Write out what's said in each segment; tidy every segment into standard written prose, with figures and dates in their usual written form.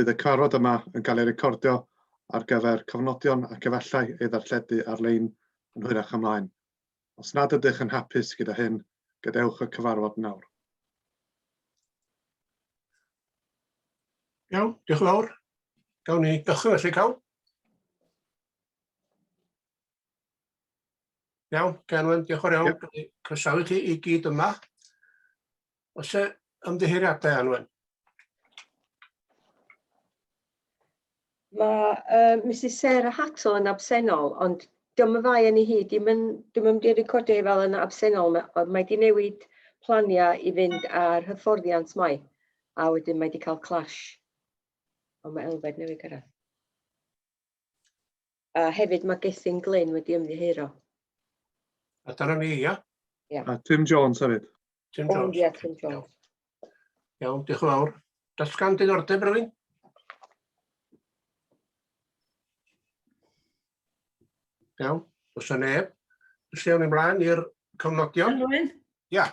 Bydd y cyfarfod yma yn cael ei recordio ar gyfer cofnodion ac efallai ei ddarlledu ar-lein yn hwyrach ymlaen. Os nad ydych yn hapus gyda hyn, gadewch y cyfarfod nawr. Iawn, diolch yn fawr. Gawn ni gychwyn felly, cawn? Iawn, Ganwen, diolch yn fawr iawn. Yep. Croesawu chi i gyd yma. Oes e ymddiheuriadau, Anwen? Mae uh, Mrs Sarah Hattle yn absennol, ond diolch yn fai yn ei hi, dim yn, dim yn mynd i recordio hi fel yn absennol, mae, mae di newid planiau i fynd ar hyfforddiant mai, a wedyn mae di cael clash. Ond mae Elfed newydd gyrraedd. A hefyd mae Gethin Glyn wedi ymddiheuro. A dyna ni, ia? Ia. A Tim Jones hefyd. Tim Jones. Ie, Tim Jones. Iawn, diolch yn fawr. Datgan diddordeb rhywun? Iawn, os yna neb. Felly awn ni ymlaen i'r cofnodion. Anwen? Ia.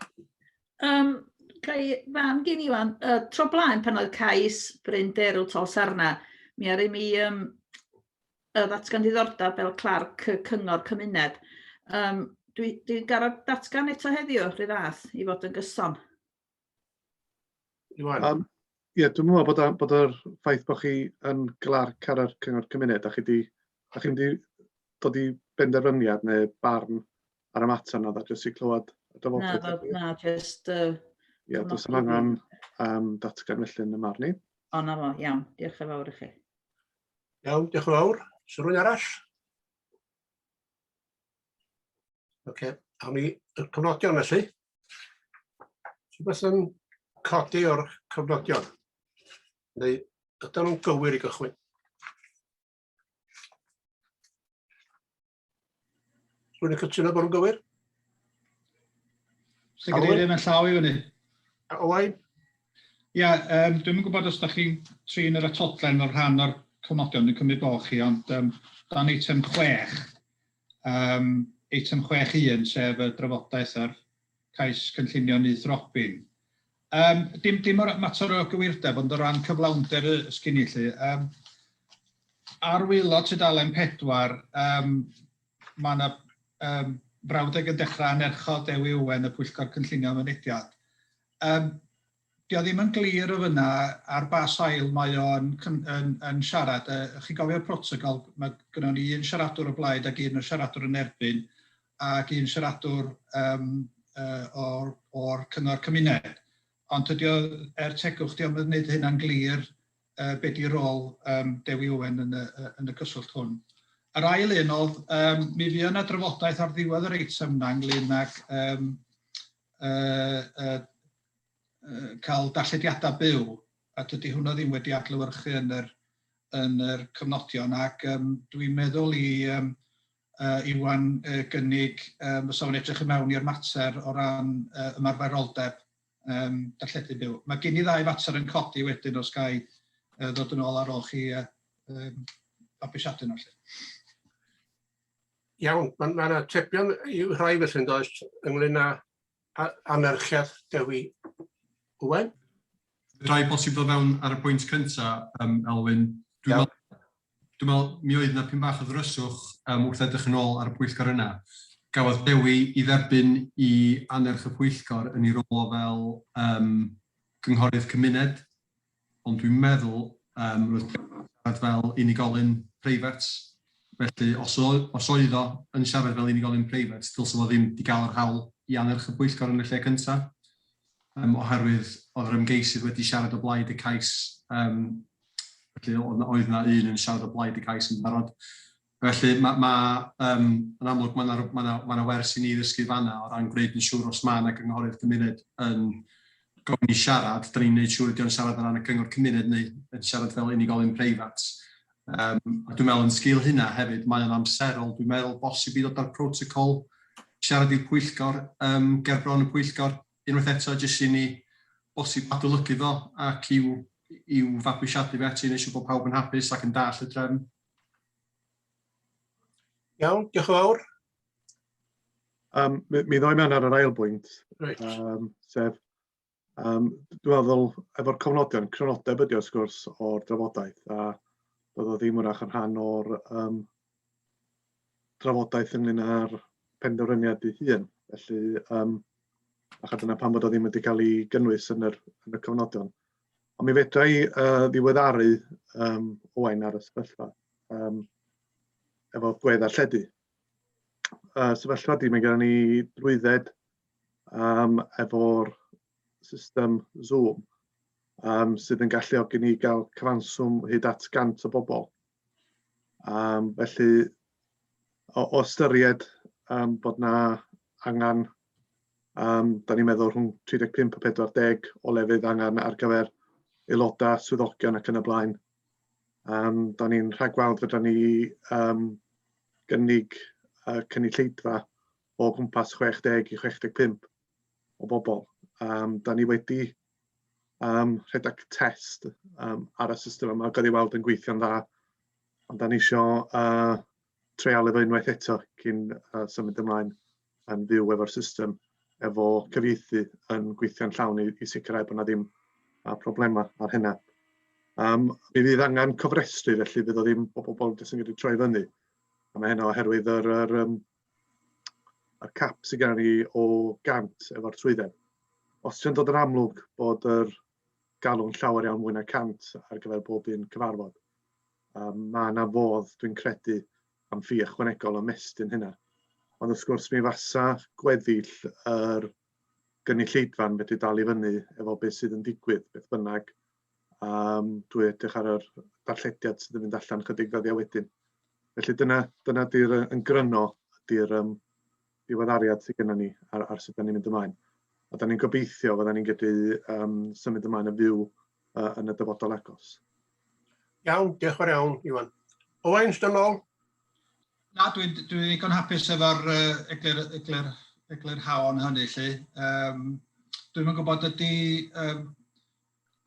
Um, Gai fan gen i wan, uh, tro blaen pan oedd cais Bryn Derw Talsarna, mi ar i mi um, y ddatgan diddordeb fel clerc y cyngor cymuned. Um, Dwi'n dwi gorfod datgan eto heddiw, rhy fath, i fod yn gyson. Iwan. Um, Ie, yeah, dwi'n meddwl bod, bod yr ffaith bod chi yn glarc ar yr cyngor cymuned a chi di, a chi'n di dod i benderfyniad neu barn ar y mater na, dda, jyst i clywed y drafodaeth. Na, na, jyst... Ie, yeah, does am angen um, datgan felly yn y marn i. O, na fo, iawn. Diolch yn fawr i chi. Iawn, diolch yn fawr. Sy'n rhywun arall? Oce, okay. awn ni y cofnodion felly. Rhywbeth yn codi o'r cofnodion? Neu ydyn nhw'n gywir i gychwyn? Rwy'n yn cytuno bod nhw'n gywir? Mr Cadeirydd, mae'n llaw i fyny. Owain? Ia, um, dwi'n yn gwybod os da chi'n trin yr atodlen fel rhan o'r cofnodion, dwi'n cymryd bod chi, ond um, dan eitem 6, um, eitem 6.1, sef y drafodaeth ar cais cynllunio Nyth Robin. Um, dim, dim o'r mater o gywirdeb, ond o ran cyflawnder y sgini lly. Um, ar waelod tudalen 4, um, mae yna um, brawddeg yn dechrau anerchodd Dewi Owen y Pwyllgor Cynllunio Mynediad. Um, Dio ddim yn glir o fyna ar ba sail mae o'n yn, yn, yn siarad. Uh, chi'n gofio'r protocol, mae gynnon ni un siaradwr o blaid ac un o siaradwr yn erbyn ac un siaradwr um, uh, o'r, or cyngor cymuned. Ond tydi o, er tegwch, di o'm yn gwneud hynna'n glir uh, be di rôl um, Dewi Owen yn y, yn y cyswllt hwn. Yr ail un oedd, um, mi fuo yna drafodaeth ar ddiwedd yr eitem yna ynglyn ag um, uh, uh, uh, cael darllediadau byw, a dydy hwnna ddim wedi adlewyrchu yn yr, yn yr cyfnodion, ac um, dwi'n meddwl i um, uh, Iwan uh, gynnig um, fysa fo'n edrych i mewn i'r mater o ran uh, ymarferoldeb um, darlledu byw. Mae gen i ddau fater yn codi wedyn os gai uh, ddod yn ôl ar ôl chi uh, um, fabwysiadu nhw. Iawn, mae yna ma atebion i'w rhai felly yn does ynglyn â anerchiad Dewi Owen. Fedra i bosib ddod fewn ar y pwynt cynta, um, Elwyn. Dwi'n meddwl, dwi'n meddwl mi oedd yna pyn bach o ddryswch um, wrth edrych yn ôl ar y pwyllgor yna. Gafodd Dewi i dderbyn i annerch y pwyllgor yn ei rôl o fel um, cynghorydd cymuned, ond dwi'n meddwl um, roedd siarad fel unigolyn preifat. Felly, os, o, os oedd o yn siarad fel unigolyn preifat, dylse fo ddim wedi gael yr hawl i annerch y pwyllgor yn y lle cyntaf, um, oherwydd oedd yr ymgeisydd wedi siarad o blaid y cais, um, felly oedd yna un yn siarad o blaid y cais yn barod. Felly, mae, ma, um, yn amlwg, mae yna ma ma ma wers i ni ddysgu fanna o ran gwneud yn siŵr os mae yna gynghorydd gymuned yn gofyn i siarad, da ni'n gwneud siŵr ydy o'n siarad ar ran y cyngor cymuned neu yn siarad fel unigolyn preifat. Um, a dwi'n meddwl yn sgil hynna hefyd, mae o'n amserol, dwi'n meddwl bosib i ddod â'r protocol siarad i'r pwyllgor, um, gerbron y pwyllgor, unwaith eto, jyst i ni bosib adolygu fo ac i'w, i'w fabwysiadu fe eto i wneud siŵr bod pawb yn hapus ac yn dall y drefn. Iawn, diolch yn fawr. Um, mi, mi ddoi mewn ar yr ail bwynt, Reit. um, sef Dwi'n meddwl, efo'r cofnodion, crynodeb ydy o wrth gwrs o'r drafodaeth, a doedd o ddim wrach yn rhan o'r drafodaeth ynglyn â'r penderfyniad ei hun. Felly, a dyna pam bod o ddim wedi cael ei gynnwys yn yr, yn y cofnodion. Ond mi fedra i ddiweddaru Owain ar y sefyllfa efo gweddarlledu. Sefyllfa di, mae gennym ni drwydded efo'r system Zoom sydd yn galluogi ni gael cyfanswm hyd at 100 o bobl. Felly, o ystyried bod na angen, da ni'n meddwl rhwng 35 a 40 o lefydd angen ar gyfer aelodau, swyddogion ac yn y blaen. Da ni'n rhagweld fedra ni gynnig cynulleidfa o gwmpas 60 i 65 o bobl. Da ni wedi rhedeg test ar y system yma, gael ei weld yn gweithio'n dda, ond da ni isio treialu fo unwaith eto cyn symud ymlaen yn fyw efo'r system, efo cyfieithu yn gweithio'n llawn i sicrhau bod na ddim problemau ar hynna. Mi fydd angen cofrestru, felly fydd o ddim bod bobl jyst yn gallu troi fyny. A mae hynna oherwydd yr cap sydd gennym ni o 100 efo'r trwydded. Os ti'n dod yn amlwg bod yr galw'n llawer iawn mwy na 100 ar gyfer bob un cyfarfod, mae yna fodd, dwi'n credu, am ffi ychwanegol ymestyn hynna. Ond wrth gwrs mi fasa gweddill yr gynulleidfa'n medru dal i fyny efo beth sydd yn digwydd, beth bynnag, drwy edrych ar yr darllediad sydd yn mynd allan chydig ddyddiau wedyn. Felly dyna di'r yn gryno ydy'r diweddariad sydd gennym ni ar sut da ni'n mynd ymlaen. A da ni'n gobeithio fydda ni'n gallu symud ymlaen yn fyw yn y dyfodol agos. Iawn, diolch yn fawr iawn, Iwan. Owain, sydd ôl? Na, dwi'n dwi ddigon hapus efo'r eglurhaon hynny, lle. Dwi'm yn gwybod ydy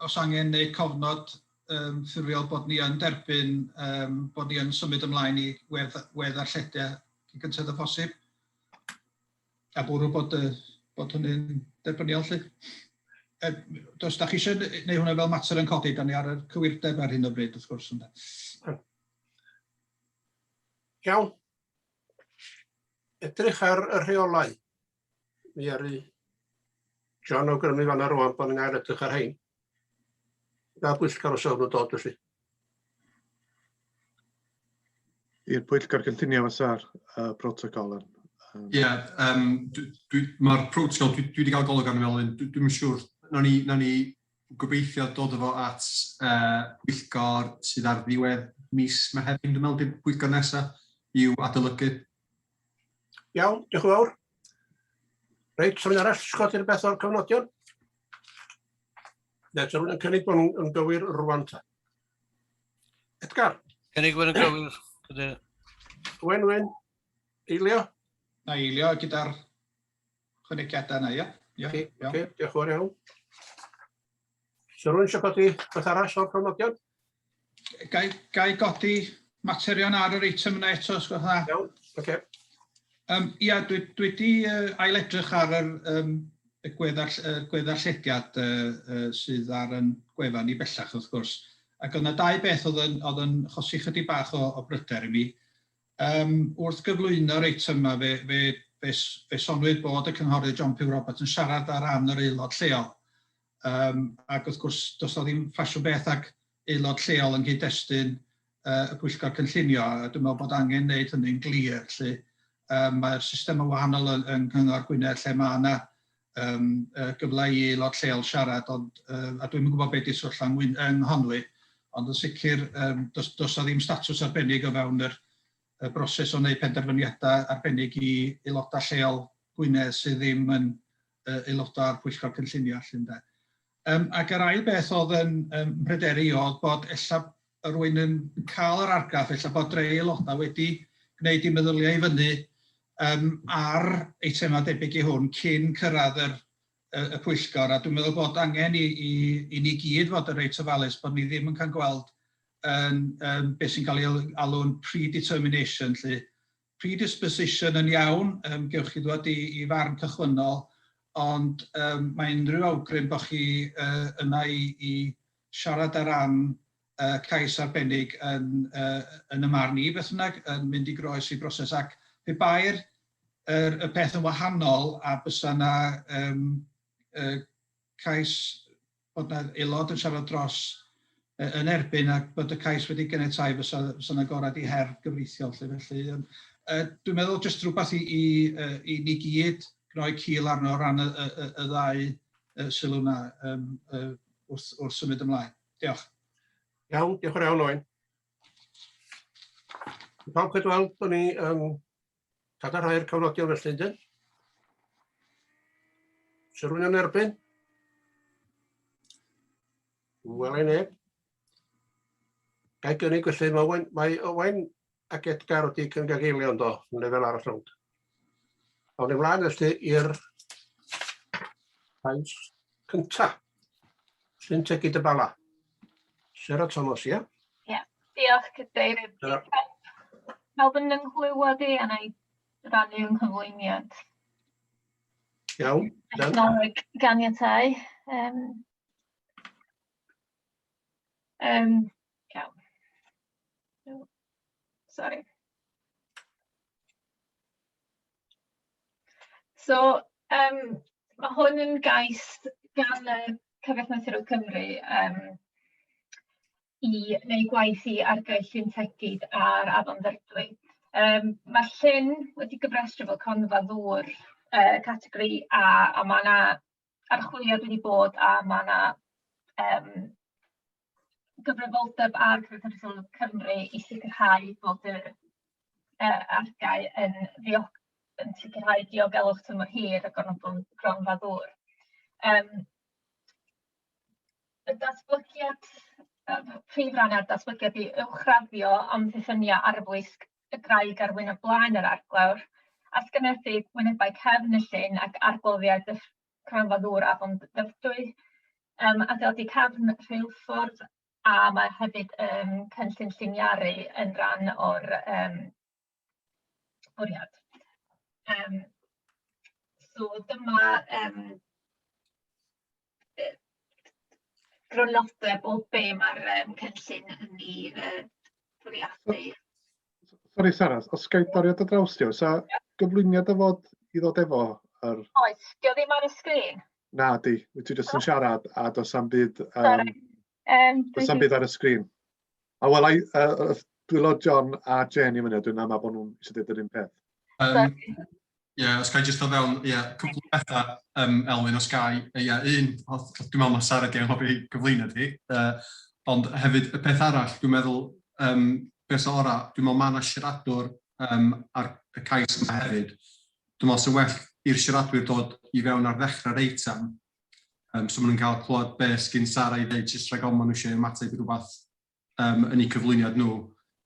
os angen neud cofnod ffurfiol bod ni yn derbyn bod ni yn symud ymlaen i wedd-ddarllediad cyn gynted â phosib. A bwrw bod hynny'n derbyniol, lle. Os da chi eisiau gwneud hwnna fel mater yn codi, da ni ar y cywirdeb ar hyn o bryd, wrth gwrs. Ynde. Iawn. Edrych ar y rheolau. Mi aru John awgrymu fanna rwan bod ni'n ail edrych ar rhain. Gael bwyllgor os oedd nhw'n dod felly. I'r pwyllgor cynllunio fysa'r protocol yn. Ie, yeah, mae'r protocol, dwi wedi cael golwg arno fel un, dwi'n dwi siŵr, nawn ni gobeithio dod efo at pwyllgor sydd ar ddiwedd mis Mehefin, dwi'n meddwl, di'r pwyllgor nesaf i'w adolygu. Iawn, diolch yn fawr. Reit, rhywun arall eisiau codi rhywbeth o'r cofnodion? Ne, rhywun yn cynnig bod nhw'n gywir rwan ta? Edgar? Cynnig bod yn gywir. Cadeirydd. Owen Wyn? Eilio? Na eilio gyda'r chwanegiadau yna, ia? Ia, Oce, iawn. Oce, diolch yn fawr iawn. So rhywun eisiau codi beth arall o'r cofnodion? Ga i godi materion ar yr eitem yna eto, os gwelwch yn dda? Iawn, oce. Ia, dwi wedi ailedrych ar y gweddarllediad sydd ar yn gwefan ni bellach, wrth gwrs. Ac oedd yna dau beth oedd yn achosi chydig bach o bryder i mi. Wrth gyflwyno'r eitem yma, fe sonwyd bod y cynghorydd John Pugh Roberts yn siarad ar ran yr aelod lleol. Ac wrth gwrs, does o ddim ffasiwn beth ac aelod lleol yn cyd-destun y pwyllgor cynllunio, a dwi'n meddwl bod angen wneud hynny'n glir. Lly, mae'r system yn wahanol yng Nghyngor Gwynedd lle mae yna gyfle i aelod lleol siarad, ond a dwi'm yn gwybod beth 'di sefyllfa yng Nghonwy, ond yn sicr does 'na ddim statws arbennig o fewn y broses o wneud penderfyniadau arbennig i aelodau lleol Gwynedd sydd ddim yn aelodau o'r pwyllgor cynllunio allan ynde. Ac yr ail beth oedd yn pryderu i oedd bod ella rhywun yn cael yr argraff, ella bod rhai aelodau wedi gwneud eu meddyliau i fyny ar eitemau debyg i hwn cyn cyrraedd y pwyllgor, a dwi'n meddwl bod angen i ni gyd fod yn reit ofalus bod ni ddim yn cael gweld yn beth sy'n cael ei alw'n predetermination, lle predisposition yn iawn, gewch chi ddod i farn cychwynnol, ond um, mae unrhyw awgrym bod chi uh, yna i, i siarad ar ran uh, cais arbennig yn, uh, yn y marn i, beth bynnag, yn mynd i groes i broses. Ac pe bai'r yr, y peth yn wahanol a bysa yna um, uh, cais bod 'na aelod yn siarad dros yn erbyn ac bod y cais wedi ganiatáu fysa fysa 'na gorad i her gyfreithiol 'lly. Felly yym yy dwi'n meddwl jyst rhywbeth i i yy i ni gyd gnoi cil arno o ran y y y y ddau yy sylw 'na yym yy wrth wrth symud ymlaen. Diolch. Iawn, diolch yn iawn Owen. Pawb cydweld bod ni yn Cadarnhau'r cofnodion felly, yndyn? Sy'n rhywun yn erbyn? Wel, ei neb. Gai gynnig felly, mae Owen, mae Owen ac Edgar wedi cynnig ag eilio ynddo, yn lefel arall rownd. Awn ni mlaen felly i'r cais cynta. Llyn Tegid y Bala. Sarah Thomas, ie? Ie, diolch Cadeirydd. Sarah. Pawb yn yng nghlywed i a na i rannu yng nghyflwyniad. Iawn. Technoleg ganiatáu. Um, um, iawn. Sorry. So, um, mae hwn yn gais gan y Cyfoeth Naturiol Cymru um, i wneud gwaith i argae Llyn Tegid ar Afon Ddyfrdwy. Um, Mae'r llyn wedi gyfrestru fel cronfa ddŵr uh, categori A, a mae yna archwiliad wedi bod a mae yna um, gyfrifoldeb ar Cyfoeth Naturiol Cymru i sicrhau bod yr uh, argae yn, ddiog yn sicrhau diogelwch tymor hir y gronfa ddŵr. Um, y datblygiad, y prif ran ar datblygiad i uwchraddio amddiffyniau arfwisg y graig ar wyneb blaen yr arglawr, atgyfnerthu wynebau cefn y llyn ac argloddiau cronfa ddŵr Afon Dyfrdwy, um, adeiladu cafn rheilffordd, a mae hefyd um, cynllun lliniaru yn rhan o'r um, bwriad. Um, so dyma um, grynodeb o be mae'r um, cynllun yn ei uh, bwriadu. Sori Sara, os ga i dorri ar dy draws di, oes 'na gyflwyniad o fod i ddod efo yr... Oes, dio ddim ar y sgrin? Na di, wyt ti jyst yn siarad a does am byd, um, does am byd ar y sgrin. A wel, I, dwylo John a Jane i fyny, dwi'n amau bod nhw'n eisiau dweud yr un peth. Ie, yeah, os ga i jyst o fewn, ie, yeah, cwpl o bethau, um, Elwyn, os ga i, ie, yeah, un, dwi'n meddwl mae Sara di anghofio i gyflwyno ti, uh, ond hefyd y peth arall, dwi'n meddwl, um, beth sy'n ora, dwi'n meddwl mae yna siaradwr um, ar y cais yma hefyd. Dwi'n meddwl sy'n well i'r siaradwyr dod i fewn ar ddechrau'r eitem, um, so maen nhw'n cael clywed beth sgyn Sara i ddeud, jyst rhag ofn maen nhw eisiau ymateb i rhywbeth um, yn eu cyflwyniad nhw,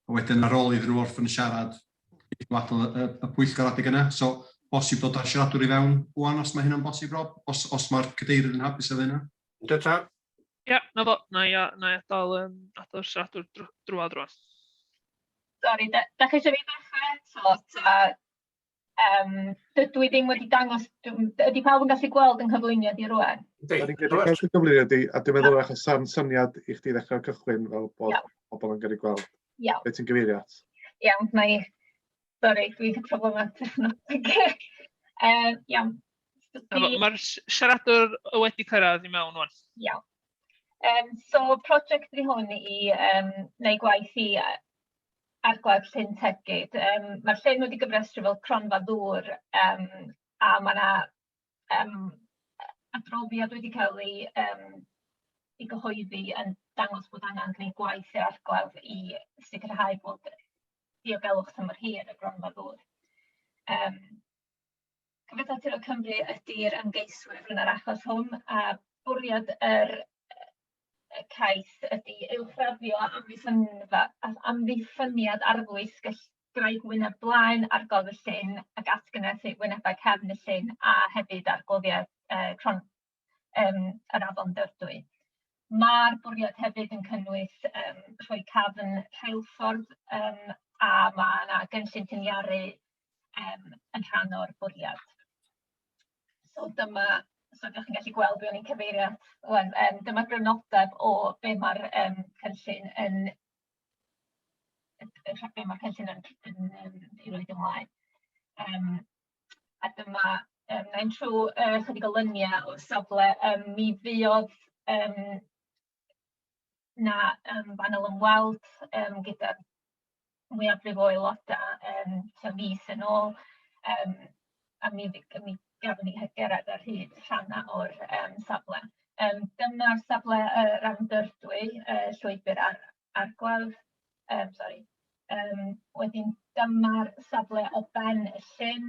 a wedyn ar ôl iddyn nhw orffen siarad, adael y, y pwyllgor adeg yna. So, bosib dod â'r siaradwr i fewn wan, os mae hynna'n bosib, Rob, os, os mae'r cadeirydd yn hapus efo hynna. Ynddo ta? Ie, yeah, na fo, na i, na i adael, um, adael siaradwr drw, drwodd rwan. Sori, da, da chi eisiau fi ddechrau eto? Ta, um, dydw i ddim wedi dangos, ydy pawb yn gallu gweld yng nghyflwyniad i rwan? Da ni'n gallu gweld y gyflwyniad di, a dwi'n meddwl achos sa'n syniad i chdi ddechrau cychwyn fel bod Iawn. pobl yn gallu gweld Iawn. beth ti'n gyfeirio at. Iawn, na i. Sori, dwi'n cael problemau technoleg. um, iawn. Mae'r siaradwr wedi cyrraedd i mewn wan. Iawn. Um, so, prosiect ydy hwn i um, wneud gwaith i arglawdd Llyn Tegid. Um, Mae'r llyn wedi gyfrestru fel cronfa ddŵr um, a mae yna um, adroddiad wedi cael ei, um, ei gyhoeddi yn dangos bod angen gwneud gwaith i'r arglawdd i sicrhau bod diogelwch tymor hir y gronfa ddŵr. Um, Cyfoeth Naturiol Cymru ydy'r ymgeiswyr yn yr achos hwn, a bwriad yr y cais ydy uwchraddio amddiffynfa, amddiffyniad arfwisg y graig wyneb blaen ar gof y llyn ac atgyfnerthu wynebau cefn y llyn a hefyd ar gloddiau uh, cron, um, yr afon Dyfrdwy. Mae'r bwriad hefyd yn cynnwys um, rhoi cafn rheilffordd um, a mae yna gynllun lliniaru um, yn rhan o'r bwriad. So dyma, so ydych chi'n gallu gweld be o'n i'n cyfeirio at ŵan, dyma grynodeb o be ma'r cynllun yn be ma'r cynllun yn ei roid ymlaen. A dyma, wna i fynd trwy chydig o luniau o'r safle. Mi fuodd 'na banel ymweld gyda mwyafrif o aelodau tua mis yn ôl, a mi gafon ni gerdded ar hyd rhannau o'r safle. Dyma'r safle yr Afon Dyfrdwy, llwybr ar arglawdd, sori. Wedyn dyma'r safle o ben y llyn,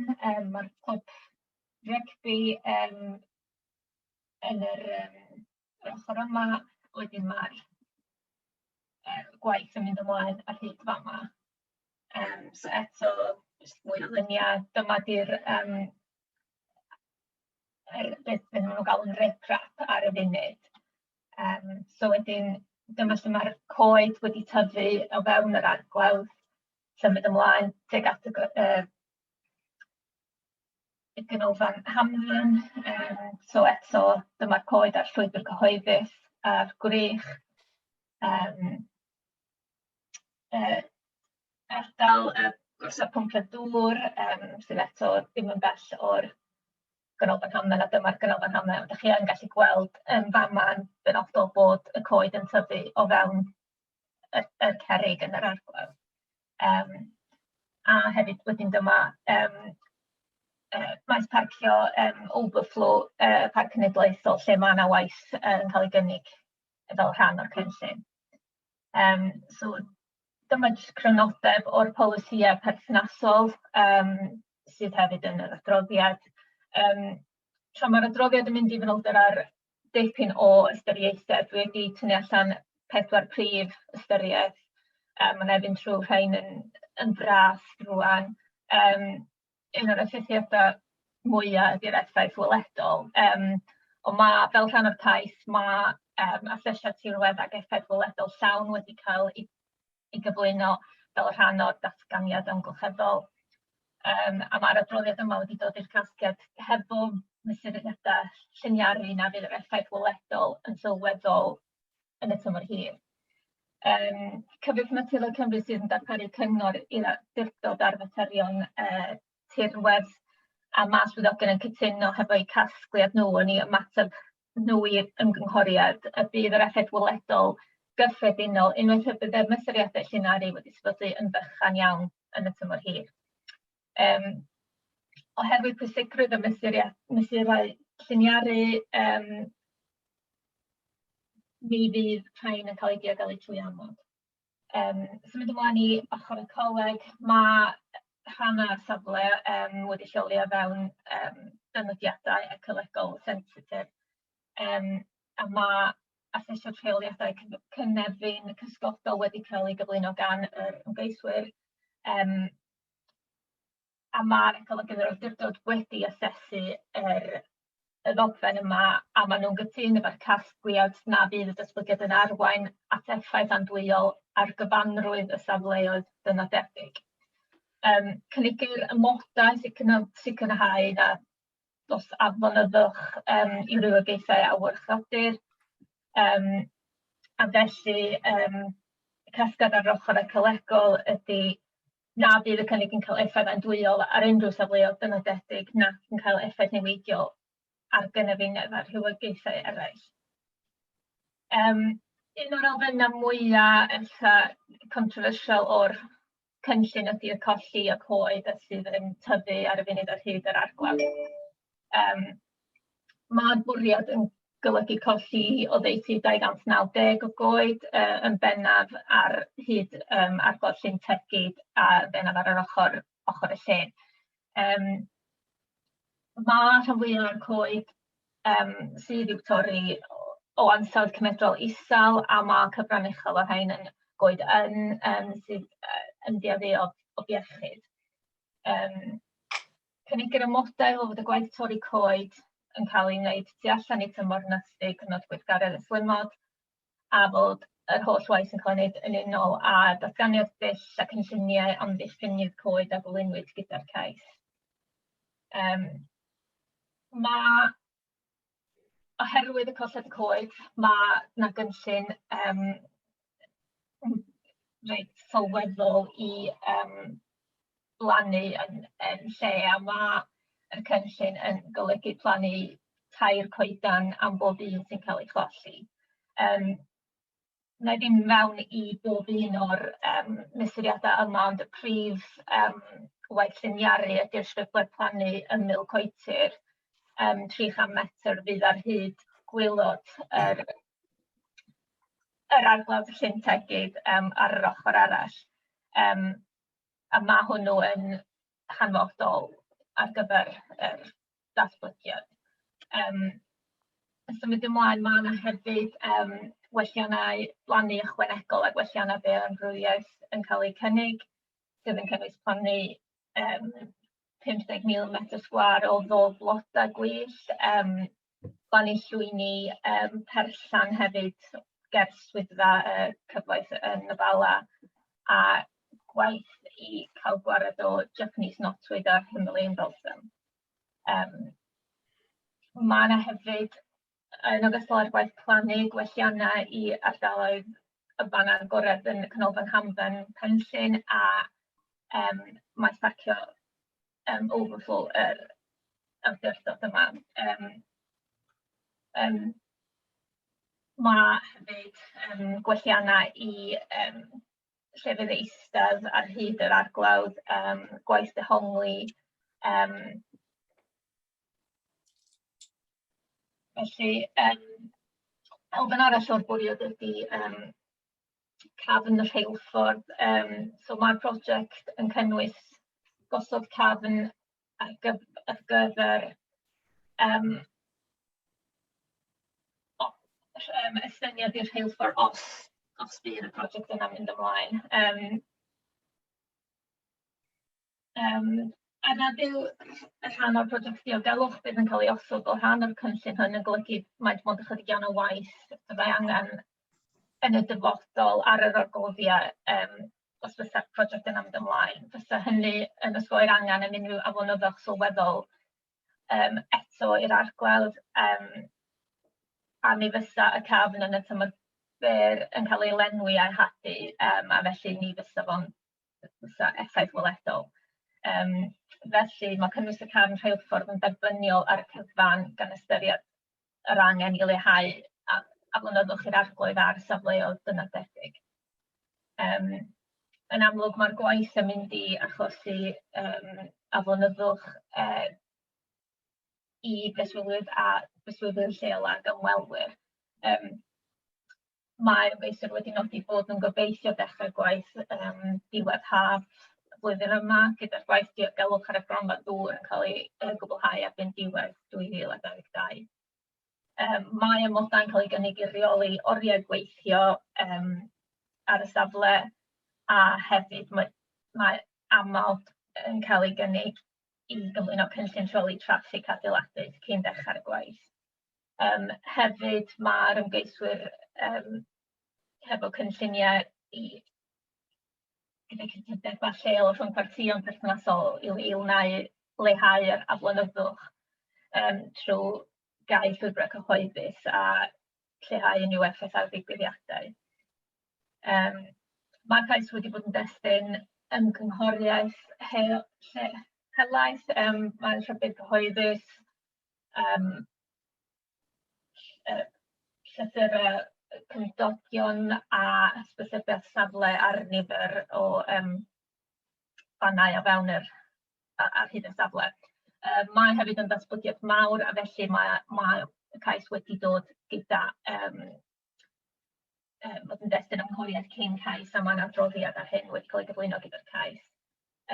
ma'r clwb rygbi yn yr ochr yma, wedyn ma'r gwaith yn mynd ymlaen ar hyd fama. So eto, jyst mwy o luniau, dyma 'di'r yr beth be maen nhw'n galw'n rip-rap ar y funud. So wedyn dyma lle ma'r coed wedi tyfu o fewn yr arglawdd, symud ymlaen tuag at y ganolfan hamdden. So eto dyma'r coed a'r llwybr cyhoeddus a'r gwrych. Ardal y gorsaf pwmpio dŵr, sydd eto ddim yn bell o'r ganolfan hamdden, a dyma'r ganolfan hamdden. Dach chi yn gallu gweld yn fama yn benodol bod y coed yn tyfu o fewn y cerrig yn yr arglawdd. A hefyd wedyn dyma maes parcio overflow Parc Cenedlaethol, lle ma' 'na waith yn cael ei gynnig fel rhan o'r cynllun. So dyma jyst crynodeb o'r polisïau perthnasol sydd hefyd yn yr adroddiad. Tra ma'r adroddiad yn mynd i fanylder ar dipyn o ystyriaethau, dwi wedi tynnu allan pedwar prif ystyriaeth. A wna i fynd trwy rhain yn fras rŵan. Un o'r effeithiadau mwya ydy'r effaith weledol. Ond ma', fel rhan o'r cais, ma' asesiad tirwedd ac effaith weledol llawn wedi cael ei gyflwyno fel rhan o'r datganiad amgylcheddol. A ma'r adroddiad yma wedi dod i'r casgliad hefo mesuriadau lliniaru na fydd yr effaith weledol yn sylweddol yn y tymor hir. Cyfoeth Naturiol Cymru sydd yn darparu cyngor i'r awdurdod ar faterion tirwedd, a ma' swyddogion yn cytuno hefo'u casgliad nhw yn eu ymateb nhw i'r ymgynghoriad y bydd yr effaith weledol gyffredinol, unwaith y bydd y mesuriadau lliniaru wedi sefydlu, yn fychan iawn yn y tymor hir. Oherwydd pwysigrwydd y mesurau lliniaru, mi fydd rhain yn cael eu diogelu trwy amod. Symud ymlaen i ochr y coleg, ma' rhannau'r safle wedi lleoli o fewn dynodiadau ecolegol sensitif, a ma' asesiad rheoliadau cynefin cysgodol wedi cael ei gyflwyno gan yr ymgeiswyr, a ma'r ecolegydd yr awdurdod wedi asesu y ddogfen yma, a maen nhw'n gytûn efo'r casgliad na fydd y datblygiad yn arwain at effaith andwyol ar gyfanrwydd y safleoedd dynodedig. Cynigir amodau sicrhau na dros aflonyddwch i rywogaethau a warchodir, a felly casgliad ar ochr ecolegol ydy na fydd y cynnig yn cael effaith andwyol ar unrhyw safleoedd dynodedig nac yn cael effaith niweidiol ar gynefinoedd a rhywogaethau eraill. Un o'r elfennau mwya ella controversial o'r cynllun ydy y colli y coed a sydd yn tyfu ar y funud ar hyd yr arglawdd. Ma'r bwriad yn golygu colli oddeutu 290 o goed yn bennaf ar hyd arglawdd Llyn Tegid a bennaf ar yr ochr, ochr y llyn. Ma' rhan fwyaf o'r coed sydd i'w torri o ansawdd cymedrol isel, a ma' cyfran uchel o'r rhain yn goed ynn sydd yn dueddu o iechyd. Cynigir amodau o fod y gwaith torri coed yn cael ei wneud tu allan i tymor nythu cyfnod gweithgaredd y slimod, a bod yr holl waith yn cael ei wneud yn unol â datganiad dull a cynlluniau amddiffyniad coed a gyflwynwyd gyda'r cais. Ma' oherwydd y colled y coed, ma' 'na gynllun reit sylweddol i blannu yn lle, a ma' y cynllun yn golygu plannu 3 coedan am bob un sy'n cael ei cholli. Wna i ddim mewn i bob un o'r mesuriadau yma, ond y prif waith lliniaru ydy'r strwythur plannu ymyl coetir 300 metr fydd ar hyd gwaelod yr arglawdd Llyn Tegid ar yr ochr arall. A ma' hwnnw yn hanfodol ar gyfer yr datblygiad. Yn symud ymlaen, ma' 'na hefyd welliannau blannu ychwanegol a gwelliannau bioamrywiaeth yn cael eu cynnig, sydd yn cynnwys plannu 50,000 metr sgwâr o ddôl blodau gwyllt, plannu llwyni perllan hefyd ger swyddfa cyfoeth yn y Bala, a gwaith i cael gwared o Japanese knotweed a Himalayan balsam. Ma' 'na hefyd, yn ogystal â'r gwaith plannu, gwelliannau i ardaloedd y fan agored yn y Canolfan Hamdden Penllyn a maes parcio overflow yr awdurdod yma. Ma' hefyd gwelliannau i llefydd eistedd ar hyd yr arglawdd, gwaith dehongli. Felly, elfen arall o'r bwriad ydy cafn y rheilffordd. So ma'r prosiect yn cynnwys gosod cafn ar gyfer estyniad i'r rheilffordd os bydd y prosiect yna'n mynd ymlaen. A nad yw y rhan o'r prosiect diogelwch bydd yn cael ei osod fel rhan o'r cynllun hwn yn golygu mai dim ond ychydig iawn o waith fyddai angen yn y dyfodol ar yr argloddiau, os fysa'r prosiect yna'n mynd ymlaen. Fysa hynny yn osgoi'r angen am unrhyw aflonyddwch sylweddol eto i'r arglawdd, a mi fysa y cafn yn y tymor byr yn cael ei lenwi a'i hadu, a felly ni fysa fo'n fysa effaith weledol. Felly ma' cynnwys y cafn rheilffordd yn dderbyniol ar y cyfan, gan ystyried yr angen i leihau aflonyddwch i'r arglwydd ar safleoedd dynodedig. Yn amlwg ma'r gwaith yn mynd i achosi aflonyddwch i breswylwyr a breswylwyr lleol ac ymwelwyr. Mae'r ymgeiswyr wedi nodi bod nhw'n gobeithio dechrau gwaith diwedd haf y flwyddyn yma, gyda'r gwaith diogelwch ar y gronfa ddŵr yn cael ei gwblhau erbyn diwedd 2022. Mae amodau'n cael ei gynnig i reoli oriau gweithio ar y safle, a hefyd mae amod yn cael ei gynnig i gyflwyno cynllun rheoli traffig adeiladu cyn dechrau'r gwaith. Hefyd ma'r ymgeiswyr hefo cynlluniau i gyda cytundebau lleol rhwng partïon perthnasol i wneu leihau yr aflonyddwch trwy gau llwybrau cyhoeddus a lleihau unrhyw effaith ar ddigwyddiadau. Ma'r cais wedi bod yn destun ymgynghoriaeth helaeth, mae'n rhybudd cyhoeddus, llythyrau cymdogion a hysbysebiad safle ar nifer o fannau o fewn yr ar hyd y safle. Mae hefyd yn ddatblygiad mawr, a felly ma' y cais wedi dod gyda fod yn destun ymghoriad cyn cais, a ma' 'na adroddiad ar hyn wedi cael ei gyflwyno gyda'r cais.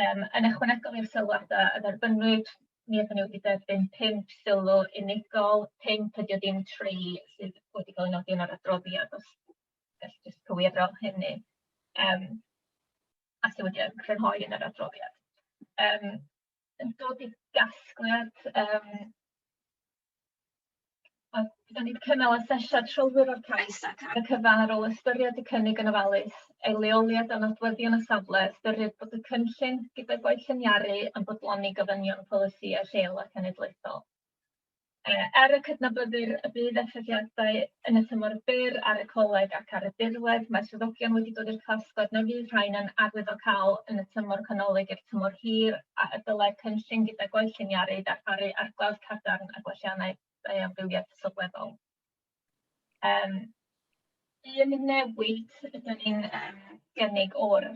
Yn ychwanegol i'r sylwadau a dderbynnwyd, mi ydyn ni wedi derbyn 5 sylw unigol, 5 ydy o ddim 3 sydd wedi cael ei nodi yn yr adroddiad, os gall jyst cywiro hynny, a sydd wedi crynhoi yn yr adroddiad. Yn dod i gasgliad, Wel, dan ni 'di cynnal asesiad trylwyr o'r cais ac ar y cyfan, ar ôl ystyried y cynnig yn ofalus, ei leoliad a nodweddion y safle, ystyried bod y cynllun gyda gwaith lliniaru yn bodloni gofynion polisïau lleol a cenedlaethol. Er y cydnabyddir y bydd effeithiadau yn y tymor byr ar y coleg ac ar y dirwedd, mae swyddogion wedi dod i'r casgliad na fydd rhain yn arwyddocaol yn y tymor canolig i'r tymor hir, a y dylai'r cynllun gyda gwaith lliniaru ddarparu arglawdd cadarn a gwelliannau bioamrywiaeth sylweddol. Um, un newid ydyn ni'n um, gynnig o'r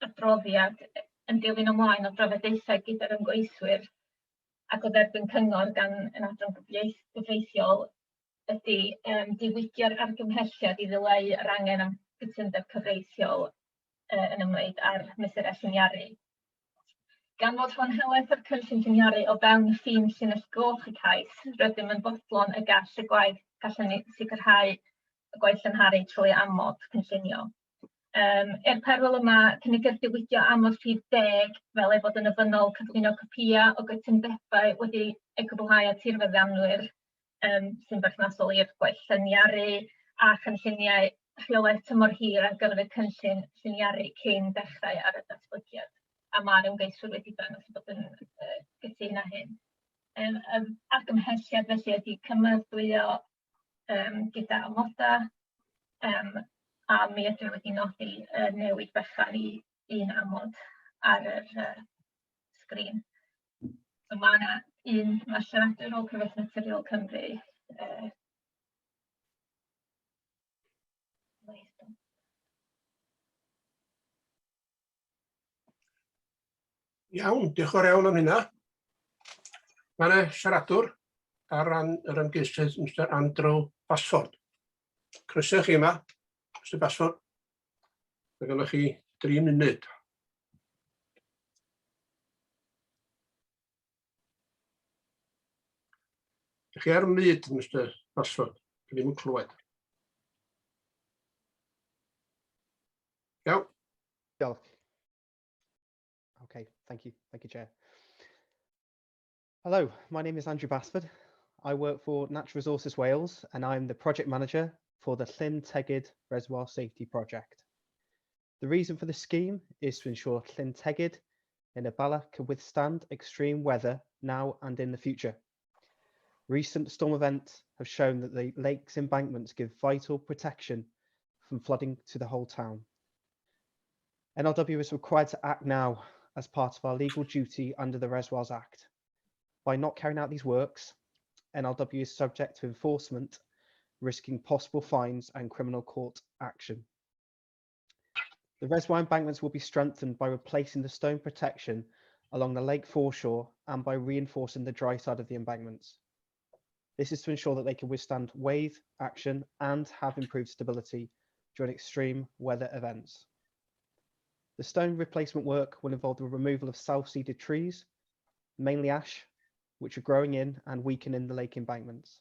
adroddiad yn dilyn ymlaen o drafodaethau gyda'r ymgeiswyr ac o dderbyn cyngor gan yn adran gyfreithiol ydy um, diwygio'r argymhelliad i ddileu yr angen am gytundeb cyfreithiol uh, yn ymwneud â'r mesurau lliniaru. Gan fod rhan helaeth o'r cynllun lliniaru o fewn ffin llinell goch y cais, rydym yn fodlon y gall y gwaith gallwn ni sicrhau y gwaith llynharu trwy amod cynllunio. Yym, i'r perwyl yma, cynigir diwygio amod rhif 10 fel ei bod yn ofynnol cyflwyno copïau o gytundebau wedi eu cwblhau â tirfeddianwyr yym, sy'n berthnasol i'r gwaith lliniaru a chynlluniau rheolaeth tymor hir ar gyfer y cynllun lliniaru cyn dechrau ar y datblygiad. A ma'r ymgeiswyr wedi dangos bod yn yy gytûn â hyn. Yym, yr argymhelliad felly ydy cymeradwyo yym gyda amodau, yym a mi ydw i wedi nodi y newid bychan i un amod ar yr yy sgrin. So ma' 'na un, ma' siaradwr o Cyfoeth Naturiol Cymru yy Iawn, diolch yn fawr iawn am hynna. Mae yna siaradwr ar ran yr ymgeisydd, Mr Andrew Basford. Croeso i chi yma, Mr Basford. Mae gennych chi dri munud. Ydych chi ar mud, Mr Basford? Dwi ddim yn clywed. Iawn. Diolch. Okay, thank you. Thank you, Chair. Hello, my name is Andrew Basford. I work for Natural Resources Wales and I'm the project manager for the Llyn Tegid Reservoir Safety Project. The reason for the scheme is to ensure Llyn Tegid in the Bala can withstand extreme weather now and in the future. Recent storm events have shown that the lake's embankments give vital protection from flooding to the whole town. NRW is required to act now as part of our legal duty under the Reservoirs Act. By not carrying out these works, NRW is subject to enforcement, risking possible fines and criminal court action. The reservoir embankments will be strengthened by replacing the stone protection along the lake foreshore and by reinforcing the dry side of the embankments. This is to ensure that they can withstand wave action and have improved stability during extreme weather events. The stone replacement work will involve the removal of self-seeded trees, mainly ash, which are growing in and weakening the lake embankments.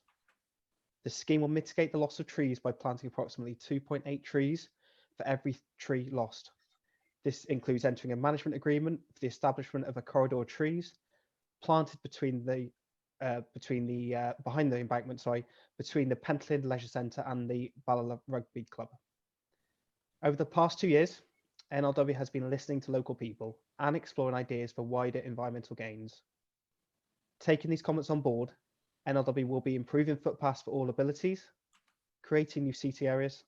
The scheme will mitigate the loss of trees by planting approximately 2.8 trees for every tree lost. This includes entering a management agreement for the establishment of a corridor of trees planted between the between the behind the embankment, sorry, between the Penllyn Leisure Centre and the Bala Rugby Club. Over the past 2 years, NRW has been listening to local people and exploring ideas for wider environmental gains. Taking these comments on board, NRW will be improving footpaths for all abilities, creating new seating areas,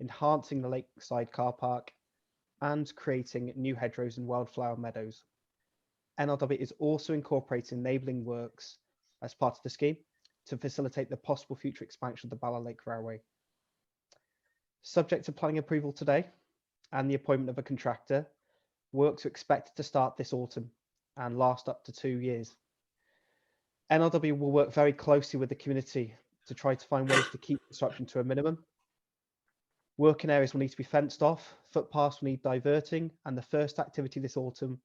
enhancing the lakeside car park, and creating new hedgerows and wildflower meadows. NRW is also incorporating enabling works as part of the scheme to facilitate the possible future expansion of the Bala Lake Railway. Subject to planning approval today and the appointment of a contractor, works are expected to start this autumn and last up to 2 years. NRW will work very closely with the community to try to find ways to keep disruption to a minimum. Working areas will need to be fenced off, footpaths will need diverting, and the first activity this autumn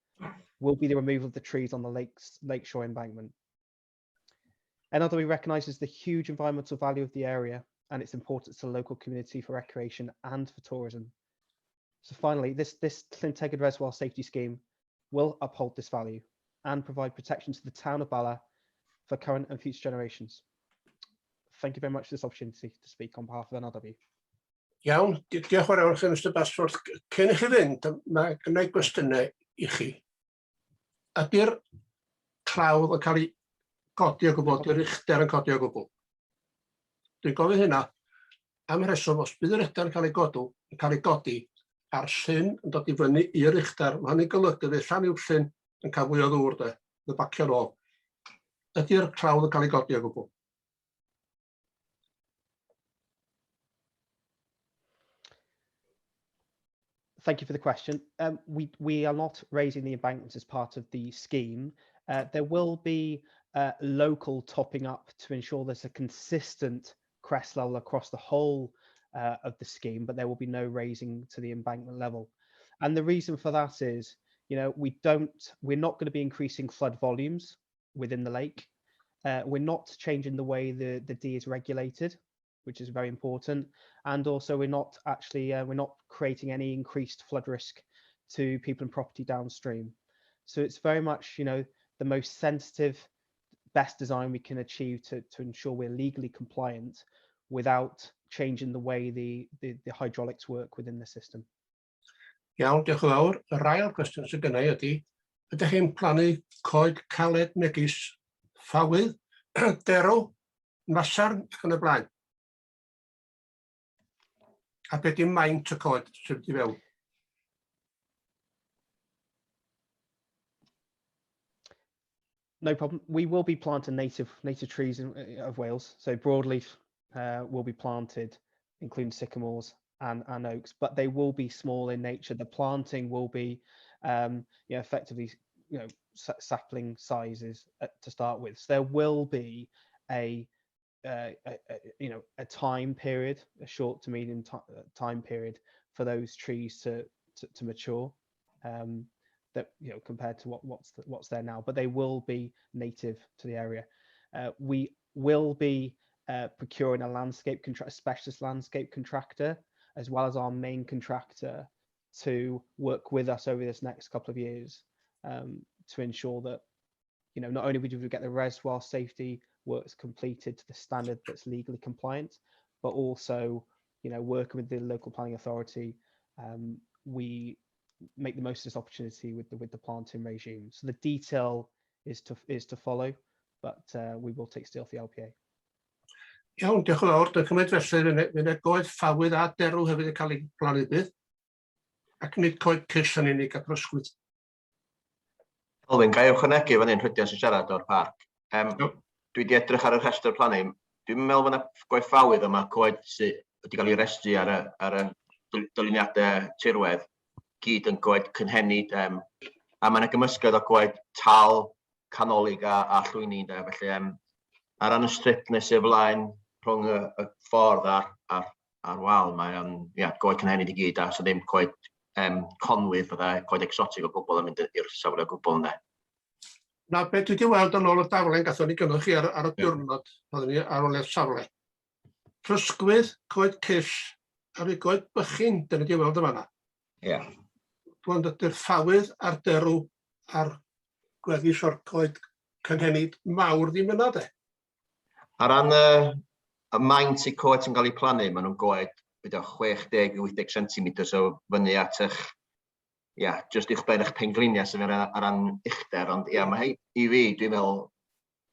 will be the removal of the trees on the lakeshore embankment. NRW recognises the huge environmental value of the area and its importance to the local community for recreation and for tourism. So finally, this Llyn Tegid Reservoir Safety Scheme will uphold this value and provide protection to the town of Bala for current and future generations. Thank you very much for this opportunity to speak on behalf of NRW. Iawn, diolch yn fawr iawn chi, Mr Basford. Cyn i chi fynd, mae gennau gwestiynau i chi. Ydy'r clawdd yn cael ei... codi o gwbl, ydy'r uchder yn codi o gwbl? Dwi'n gofyn hynna am rheswm, os bydd yr uchder yn cael ei godw, yn cael ei godi, a'r llyn yn dod i fyny i'r uchder, mae hynny'n golygu fydd Llanuwchllyn yn cael fwy o ddŵr de, yn bacio'n ôl. Ydy'r clawdd yn cael ei godi o gwbl? Thank you for the question. Um, we, we are not raising the embankments as part of the scheme. Uh, there will be uh, local topping up to ensure there's a consistent crest level across the whole uh, of the scheme, but there will be no raising to the embankment level. And the reason for that is, you know, we don't, we're not going to be increasing flood volumes within the lake. Uh, we're not changing the way the, the Dee is regulated, which is very important. And also we're not actually, uh, we're not creating any increased flood risk to people and property downstream. So it's very much, you know, the most sensitive, best design we can achieve to, to ensure we're legally compliant without changing the way the, the, the hydraulics work within the system. Iawn, diolch yn fawr. Yr ail cwestiwn sydd gennau ydy, ydych chi'n plannu coed caled megis ffawydd, derw, masarn ac yn y blaen? A be di maint y coed sydd wedi fewn? No problem. We will be planting native native trees in, uh, of Wales. So broadleaf uh, will be planted, including sycamores and, and oaks, but they will be small in nature. The planting will be um, you know, effectively you know, sapling sizes uh, to start with. So there will be a, uh, a, a, you know a time period, a short to medium uh, time period for those trees to to, to mature. Um, that you know compared to what what's the, what's there now, but they will be native to the area. Uh, we will be uh, procuring a landscape contract, a specialist landscape contractor, as well as our main contractor to work with us over this next couple of years um, to ensure that you know not only do we get the reservoir safety works completed to the standard that's legally compliant, but also you know working with the local planning authority, um, we make the most of this opportunity with the with the planting regime. So the detail is to is to follow, but uh, we will take steel for the LPA. Iawn, diolch yn fawr. Dwi'n cymryd felly, fydd yna goed ffawydd a derw hefyd yn cael ei blannu bydd. Ac nid coed cyll yn unig a prysgwydd. Elwyn, ga i ychwanegu fan hyn, Rhydian sy'n siarad o'r parc. Um, dwi wedi edrych ar y rhestr plannu. Dwi'n meddwl bod yna goed ffawydd yma, coed sydd wedi cael ei restru ar y, ar y dyluniadau tirwedd, gyd yn goed cynhenid, um, a mae yna gymysgedd o goed tal, canolig a, a llwyni, de. Felly, um, ar ran y strip nes i'r flaen rhwng y, y ffordd a'r, a'r, a'r wal, mae o'n ia, goed cynhenid i gyd, a so ddim coed um, conwydd, fydda coed exotic o gwbl yn mynd i'r safle o gwbl ynddo. Na, beth dwi wedi weld yn ôl y daflen gathon ni gynnoch chi ar, ar y diwrnod, oeddwn ni ar ôl i'r safle. Prysgwydd, coed cyll, a rhoi goed bychin, dyna wedi weld yn fanna. Ie. Yeah. Dwi'n dydy'r ffawydd a'r derw a'r gweddill o'r coed cynhenid mawr ddim yna de. Ar ran y, y maint y coed sy'n cael eu plannu, maen nhw'n goed beth 60 i 80 cm, so fyny at eich, ia, jyst uwch ben eich pengliniau sy'n ar, ar ran uchder, ond ia, mae hei, i fi, dwi'n meddwl,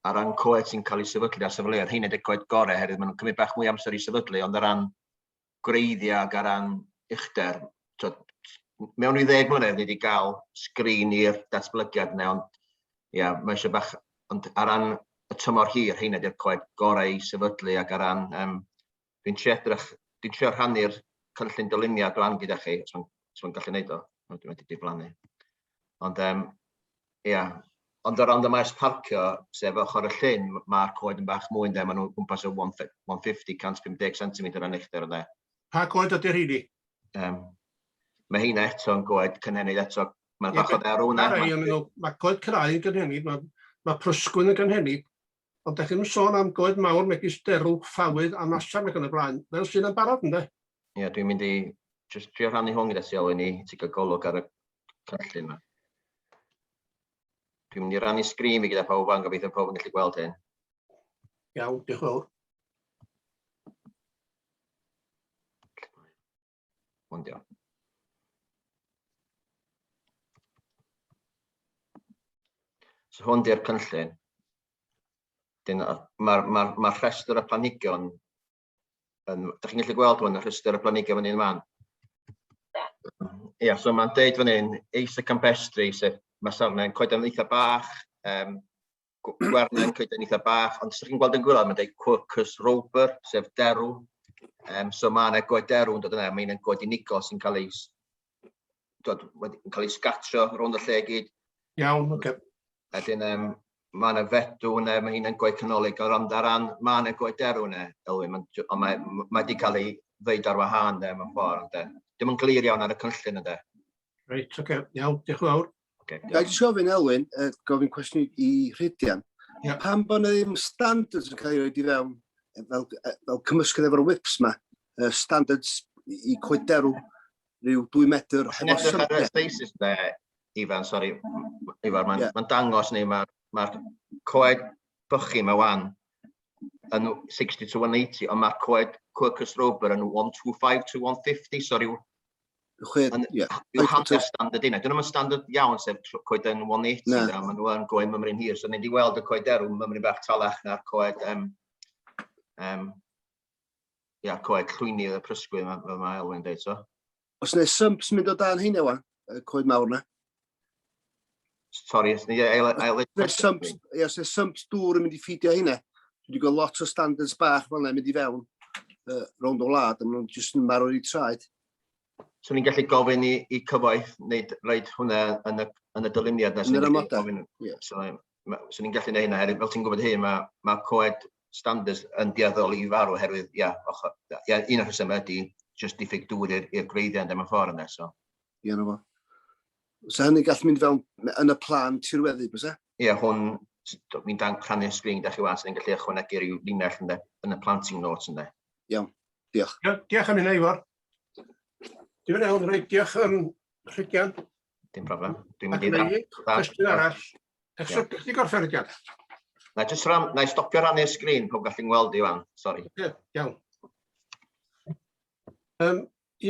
ar ran coed sy'n cael eu sefydlu ar safleoedd, heina ydy'r coed gorau, herwydd maen nhw'n cymryd bach mwy amser i sefydlu, ond ar ran gwreiddiau ac ar ran uchder, twod, mewn rhyw ddeg mlynedd ni wedi cael sgrin i'r datblygiad yna, ond ia, mae eisiau bach, ond ar ran y tymor hir, heina ydy'r coed gorau i sefydlu ac ar ran, um, dwi'n trio edrych, dwi'n trio rhannu'r cynllun dyluniad rwan gyda chi, os mae'n gallu gwneud o, dwi'n wedi diflannu. Ond um, ia, ond o ran y maes parcio, sef ochr y llyn, mae'r coed yn bach mwy ynde, maen nhw'n gwmpas y 150, 150 cm yn uchder ynde. Pa goed ydy'r rheini? Um, mae heina eto yn goed cynhenid eto. Mae'n bach o dderw yna. Mae coed crai yn gynhenid, mae, mae prysgwyn yn gynhenid, ond da chi'n sôn am goed mawr megis derw, ffawydd a masarn ac yn y blaen, fel sydd yn barod ynddo? Ie, yeah, dwi'n mynd i just trio rhannu hwn gyda ti Elwyn i ti gael golwg ar y cynllun yma. Dwi'n mynd i rannu sgrin fi gyda pawb fan, gobeithio pawb yn gallu gweld hyn. Iawn, diolch yn fawr. Hwn dio. So hwn di'r cynllun. Dyn, mae'r ma, ma rhestr y planhigion yn... Dach chi'n gallu gweld hwn, y rhestr y planhigion fan hyn man? Ia, so mae'n deud fan hyn, Acer campestre, sef mae sarnau'n coeden eitha bach, um, gwernen coeden eitha bach, ond os ydych chi'n gweld yn gwylod, mae'n deud Quercus robur, sef derw. Um, so mae yna goed derw yn dod yna, mae'n goed unigol sy'n cael ei, dod, wedi, cael ei sgatro rownd y lle gyd. Iawn, oce. Okay. Wedyn, um, mae yna fedw yna, mae hynna'n goed canolig, o ran daran, mae yna goed derw yna, Elwyn, ond mae, mae wedi cael ei ddeud ar wahân, de, mewn ffordd, de. Dim yn glir iawn ar y cynllun, ynddo. Reit, oce, okay. iawn, diolch yn fawr. Okay, Ga i jyst gofyn, Elwyn, uh, gofyn cwestiwn i Rhydian. Yeah. Pam bod yna ddim standards yn cael ei roed i fewn, fel, fel cymysgedd efo'r whips ma, uh, standards i coed derw, rhyw 2 metr hefo Edrych ar y stasis de, Ifan, sori, Ifan, mae'n yeah. ma dangos ni, mae'r ma coed bychu ma wan yn 60 to 180, ond mae'r coed Quercus robur yn 125 to 150, so rhyw Ie. Yw hanner standard yna. Dyn nhw'n standard iawn, sef coeden 180, na. Da, maen nhw yn goed mymryn hir. So, ni wedi weld y coed derw mymryn bach talach na'r coed, um, um, ia, coed llwyni y prysgwydd, fel mae Elwyn dweud, so. Os yna symps mynd o dan hynny, wan, y coed mawr na? Sorry, os ni ail... ail symps, ia, os yna symps dŵr yn mynd i ffidio hynna. Dwi wedi gweld lot o standards bach fel yna mynd i fewn uh, rownd o wlad, a maen nhw'n jyst yn marw i traed. So ni'n gallu gofyn i, i cyfoeth wneud roed hwnna yn y, yn y dyluniad na. Yn yr amodau, ie. So, so ni'n gallu gwneud hynna, herwydd, fel ti'n gwybod hyn, mae, mae coed standards yn dueddol i farw oherwydd, ia, ochr, ia, un o'r rhesymau ydy jyst diffyg dŵr i'r gwreiddiau ynddo mewn ffordd yna, so. Ie, na fo. So hynny gallu mynd fewn yn y plan tirweddu, byse? Ie, hwn, mi'n dan rhannu'r sgrin da chi wan, so ni'n gallu ychwanegu rhyw linell ynde, yn y planting notes ynde. Iawn, diolch. Diolch am hynna, Ifor. Diolch iawn, reit, diolch am Rhydian. Dim problem. Dwi'n mynd i dda. Cwestiwn arall. Ecso, chdi gorffen Rhydian? Na, jyst ran, na i stopio rannu'r sgrin, pob gallu'n gweld i wan, sori. Okay, iawn. Um,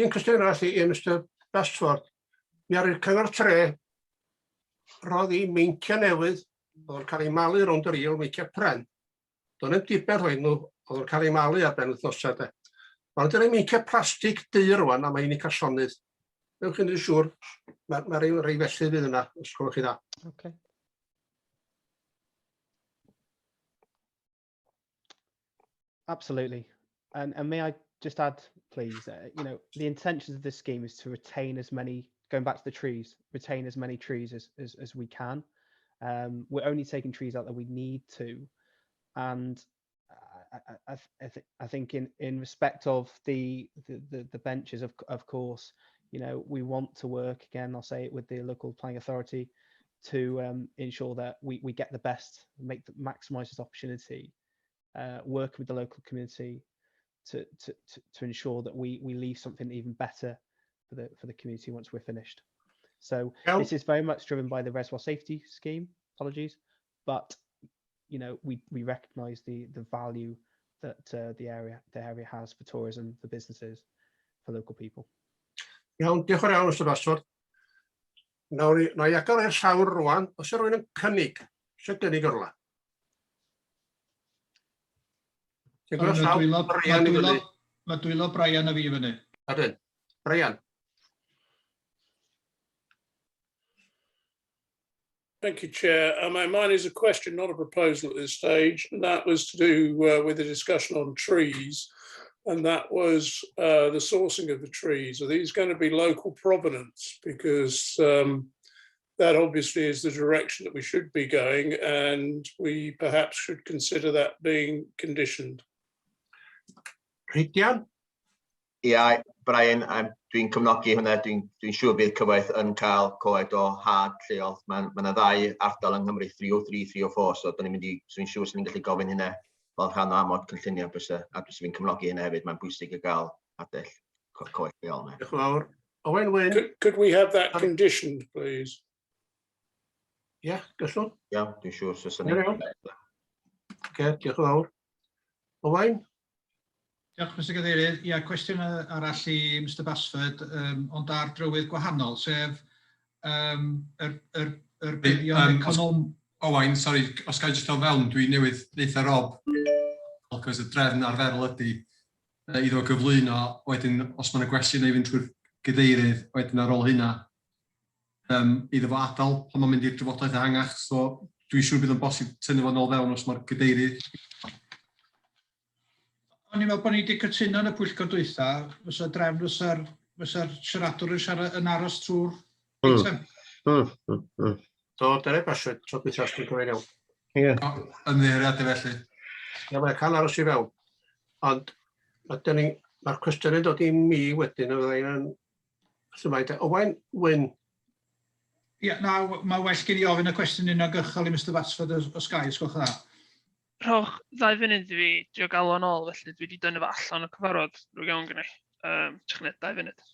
un cwestiwn arall i, i Mr Basford. Mi ar i'r cyngor tre rodd i meinciau newydd, oedd o'n cael ei malu rownd yr il, meinciau pren. Do'n i'm diben rhoi nhw, oedd o'n cael ei malu ar ben wythnosau de. Mae nhw wedi rhoi meinciau plastig du rwan a mae hi'n cael llonydd. Newch chi'n siŵr, mae, mae rhai, rhai felly fydd yna, os gwelwch chi dda. Okay. Absolutely. And, and may I just add, please, uh, you know, the intentions of this scheme is to retain as many, going back to the trees, retain as many trees as, as, as we can. Um, we're only taking trees out that we need to. And I, I, I, th I think in, in respect of the, the, the, the benches, of, of course, you know, we want to work again, I'll say it with the local planning authority to um, ensure that we, we get the best, make the, maximize this opportunity, uh, work with the local community to, to, to, to ensure that we, we leave something even better for the, for the community once we're finished. So this is very much driven by the reservoir safety scheme, apologies, but you know, we, we recognize the, the value that uh, the area the area has for tourism, for businesses, for local people. Iawn, diolch yn iawn, Mr Basford. Nawr, na i agor i'r llawr rwan. Os yw rhywun yn cynnig, eisiau gynnig o'r la? Ti'n gweld llaw Brian i fyny? Mae dwylo Brian a fi fyny. Ydyn. Brian. Thank you, Chair. Uh, my, mine is a question, not a proposal at this stage, and that was to do uh, with the discussion on trees, and that was uh, the sourcing of the trees. Are these going to be local provenance? Because um, that obviously is the direction that we should be going, and we perhaps should consider that being conditioned. Rhydian? Ia, Brian, I'm, dwi'n cefnogi hwnna. Dwi'n dwi siŵr bydd cyfoeth yn cael coed o had lleol. Mae ma yna ddau ardal yng Nghymru, 303, 304, so dyn ni'n mynd i, so dwi'n siŵr sy'n ni'n gallu gofyn hynna fel rhan o amod cynllunio bysa, a dwi'n fi'n cefnogi hynna hefyd. Mae'n bwysig i gael adell coed lleol yna. Diolch yn fawr. Owen Wyn. Could, could we have that conditioned, please? Ie, yeah, gallwn. Iawn, dwi'n siŵr sy'n Iawn. Oce, diolch yn fawr. Owain? Diolch, Mr Cadeirydd. Ia, cwestiwn arall i Mr Basford, um, ond ar drywydd gwahanol, sef um, yr, yr, yr buddion um, econom... Owain, sori, os ga i jyst dod fewn, dwi newydd ddeutha Rob, achos y drefn arferol ydy iddo gyflwyno, wedyn os mae yna gwestiwn neu fynd trwy'r gadeirydd, wedyn ar ôl hynna, um, iddo fo adael pan mae'n mynd i'r drafodaeth ehangach, so dwi'n siŵr bydd yn bosib tynnu fo nôl fewn os mae'r gadeirydd. O'n i'n meddwl bod ni wedi cytuno yn y pwyllgor dwytha, fysa drefn fysa'r fysa siaradwr yn siarad yn aros trwy'r eitem. Do, dyna basiwyd, tro dwytha, os dwi'n cofio'n iawn. Ie. Ymddiheuriadau felly. Ie, mae'n cael aros i fewn. Ond mae ni, mae'r cwestiynau'n dod i mi wedyn, a fydda i'n... Felly mae'n dweud, Owain Wyn. Ie, na, mae well gen i ofyn y cwestiwn uniongyrchol i Mr Batsford os ga i, os gwelwch yn dda. Rhowch ddau funud i fi drio galw yn ôl, felly dwi wedi dynnu fo allan o'r cyfarfod, rwy'n iawn gen i. Um, Trech 2 funud.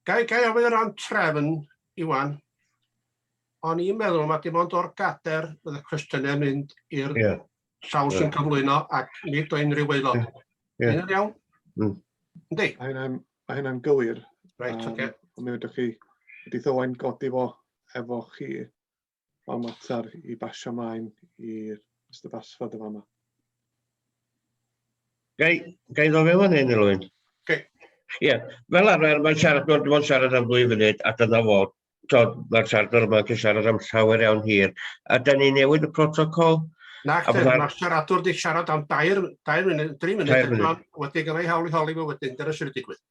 Ga i ofyn o ran trefn, Iwan? O'n i'n meddwl mae dim ond o'r gader fydd y cwestiynau mynd i'r sawl sy'n cyflwyno ac nid o unrhyw aelod. Ie. Hynny'n iawn? Yndi? Mae hynna'n ma hynna'n gywir. Reit, oce. Ond mi fedrwch chi, wedi Owain godi fo efo chi fel mater i basio ymlaen i'r Mr Basford yn fama. Ga i ddod fewn fan hyn, Elwyn? Oce. Ie, fel arfer mae'n siaradwr, dim ond siarad am 2 funud, a dyna fo. Tod, mae'r siaradwr yma'n cael siarad am llawer iawn hir. A da ni newid y protocol? Na, A bydda'r- mae'r siaradwr di siarad am 3 munud, 3 munud, 3 munud. ond wedi gael ei hawl i holi fo wedyn, dyna sydd wedi digwydd.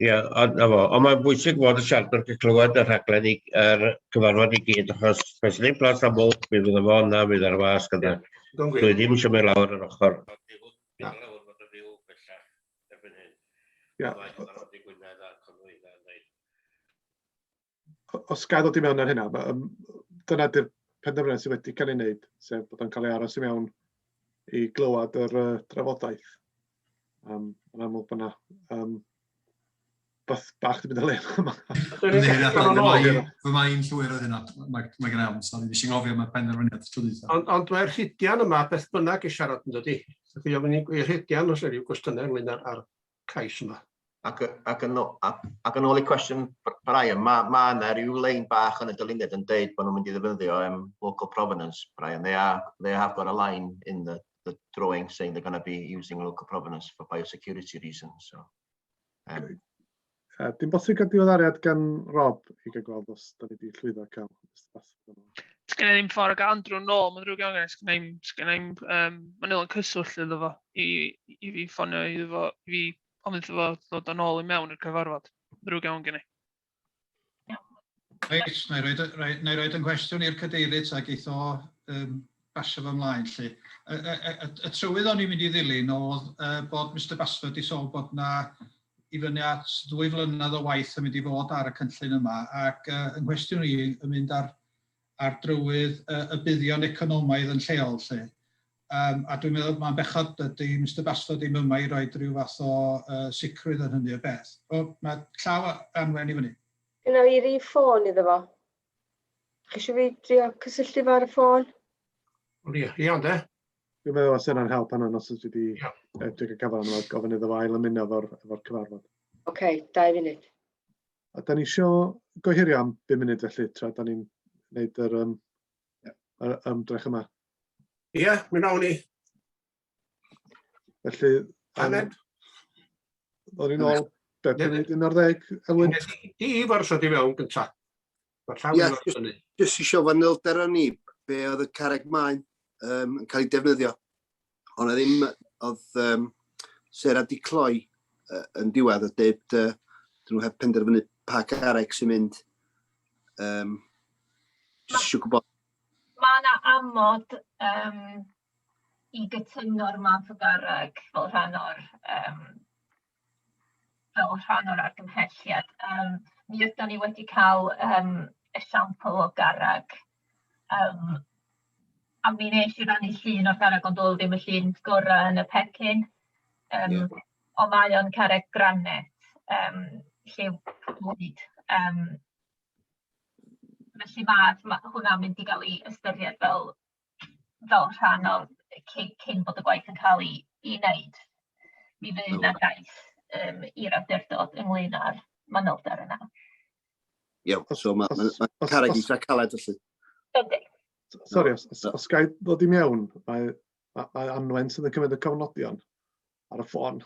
Ie, ond na fo. Ond mae'n bwysig fod y siaradwr cael clywed y rhaglen i, yr cyfarfod i gyd, achos os ddim plas am bwlch, mi fydd fo yna, fydd ar y wasg yna. Dwi'n gwir. Dwi ddim eisiau mynd lawr yr ochr. Ia. Os ga i ddod i mewn ar hynna, dyna di'r penderfyniad sydd wedi cael ei wneud, sef bod o'n cael ei aros i mewn i glywed yr drafodaeth. Yn amlwg bod yna beth bach di mynd o le yma. Ymddiheuriadau, fy mai'n llwyr oedd hynna. Mae gen i iawn, sori, nes i'n gofio mae'r penderfyniad tro dwytha. Ond mae'r Rhidian yma, beth bynnag i siarad yn dydi. Felly ofyn i Rhidian os yw gwestiynau ynglyn â'r cais yma. Ac yn ôl i cwestiwn Brian, mae ma yna rhyw lein bach yn y dyluniad yn deud bod nhw'n mynd i ddefnyddio local provenance, Brian. They have got a line in the drawing saying they're going to be using local provenance for biosecurity reasons. So, Dim bosib cael diweddariad gan Rob i gael gweld os da ni wedi llwyddo cael Mr Basford yma. Sgen i ddim ffordd o gael Andrew nôl, mae'n ddrwg iawn gen i. Sgen i'm manylion cyswllt iddo fo i fi ffonio iddo fo, i fi ofyn iddo fo ddod yn ôl i mewn i'r cyfarfod. Ddrwg iawn gen i. Reit, na i roed yn cwestiwn i'r cadeirydd a geith o basio fo ymlaen. Lly. Y trywydd o'n i'n mynd i ddilyn oedd bod Mr Basford i sôn bod na i fyny at 2 flynedd o waith yn mynd i fod ar y cynllun yma ac yn nghwestiwn i yn mynd ar drywydd y buddion economaidd yn lleol. Lly. A dwi'n meddwl mae'n bechod ydy Mr Basford ddim yma i roi rhyw fath o sicrwydd yn hynny o beth. O, mae llaw Anwen i fyny. Gynna i rif ffôn iddo fo. Chi eisiau fi drio cysylltu fo ar y ffôn? Ie, iawn de. Dwi'n meddwl os yna'n help yna os ydw i wedi edrych y cyfan yma, gofyn iddo fo ail ymuno efo'r cyfarfod. Oce, 2 funud. A da ni isio gohirio am 5 munud felly, tra da ni'n gwneud yr ymdrech yma. Ie, mi wnawn ni. Felly, Haned. ddod ni'n ôl, be, 10:55, Elwyn? Di Ifor sod i fewn gynta. Mae'r llaw Ie, i fod fyny. Jyst isio fanylder o'n i, be oedd y carreg maen yn cael ei defnyddio. Ond ddim, oedd Sarah di cloi yn diwedd a dweud dyn nhw heb penderfynu pa carreg sy'n mynd. Jyst isio gwybod. Mae yna amod i gytuno'r math o garreg fel rhan o'r argymhelliad. Mi ydan ni wedi cael esiampl o garreg. A mi wnes i rannu llun o'r garreg, ond doedd ddim y llun gorau yn y pecyn. Ond mae o'n carreg granet, lliw llwyd. Felly ma' hwnna'n mynd i gael ei ystyried fel rhan o cyn bod y gwaith yn cael ei wneud. Mi fydd 'na gais i'r awdurdod ynglyn â'r manylder yna. Iawn, so mae ma carreg eitha caled felly. Yndi. Sori, os ga i ddod i mewn, mae Anwen sydd yn cymryd y cofnodion ar y ffôn.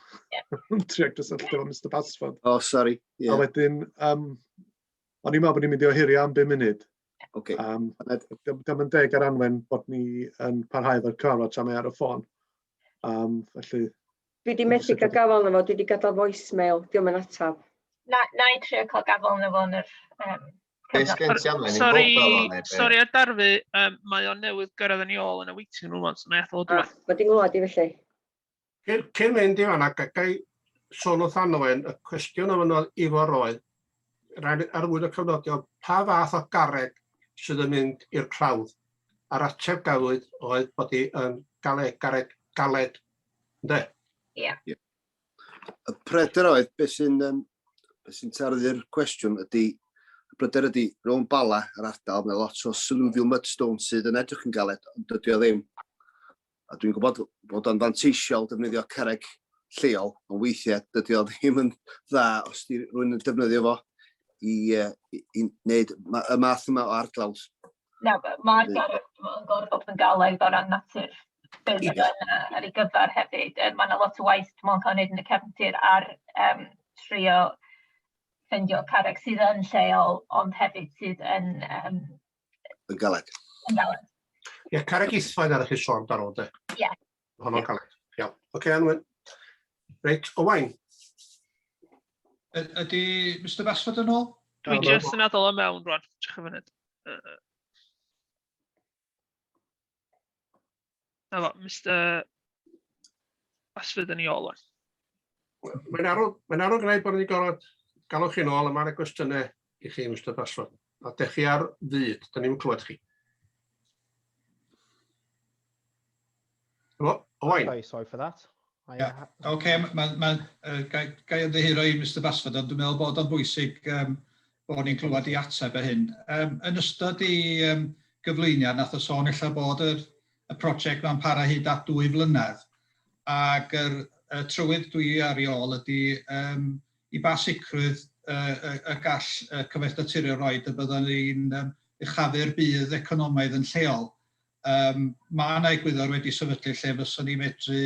Yn trio cysylltu efo Mr Basford. Oh, sorry. Yeah. A wedyn, o'n i'n meddwl bod ni'n mynd i ohirio am 5 munud. Okay. Dio'm yn deg ar Anwen bod ni yn parhau efo'r cyfarfod tra mae ar y ffôn. Felly... Dwi wedi methu cael gafal arno fo, dwi wedi gadael voicemail, dio'm yn atab. Na i trio cael gafal arno fo yn yr Be sgen ti Anwen? Sori, sori a darfu, mae o'n newydd gyrraedd yn ei ôl yn y waiting room, so na i adael o drwy. Ah, mae di'n nghlywed i felly. Cyn mynd i fanna, ga i sôn wrth Anwen, y cwestiwn ofynnodd Ifor oedd, ar fwyd y cofnodion, pa fath o garreg sydd yn mynd i'r clawdd? A'r ateb gafwyd oedd bod hi yn garreg galed, ynde? Ie. Ie. Y pryder oedd, beth sy'n tarddu'r cwestiwn ydy, y pryder ydy, rownd Bala, yr ardal, mae lot o alluvial mudstone sydd yn edrych yn galed, ond dydy o ddim. A dwi'n gwybod bod o'n fanteisiol defnyddio carreg lleol, ond weithiau dydy o ddim yn dda os di rhywun yn defnyddio fo i wneud y math yma o arglawdd. Na, mae'r garreg yn gorfod bod yn galed o ran natur beth yna ar ei gyfer hefyd. Mae yna lot o waith dwi'n meddwl yn cael ei wneud yn y cefndir ar trio ffeindio carreg sydd yn lleol, ond hefyd sydd yn... Yn galed. Yn galed. Ie, carreg ithfaen arall i sôn amdano, de? Ie. Honno'n galed. Iawn. Oce, Anwen. Reit, Owain. Ydy Mr Basford yn ôl? Dwi jyst yn adael o mewn rwan. Drych y funud. Na fo, Mr Basford yn ei ôl rwan. Mae'n arw gwneud bod ni'n gorfod galw chi'n ôl, a mae yna gwestiynau i chi, Mr Basford. A dech chi ar fyd, da ni'n clywed chi. Owain. Very sorry for that. Yeah. Oce, ga i ymddiheuro i Mr Basford, ond dwi'n meddwl bod o'n bwysig bod ni'n clywed i ateb y hyn. Yn ystod i gyflwyniad, nath o sôn ella bod y prosiect ma'n para hyd at 2 flynedd, ac y trywydd dwi ar ei ôl ydy i ba sicrwydd y gall Cyfoeth Naturiol roed y byddwn ni'n uchafu'r budd economaidd yn lleol. Mae yna egwyddor wedi sefydlu lle fyswn ni medru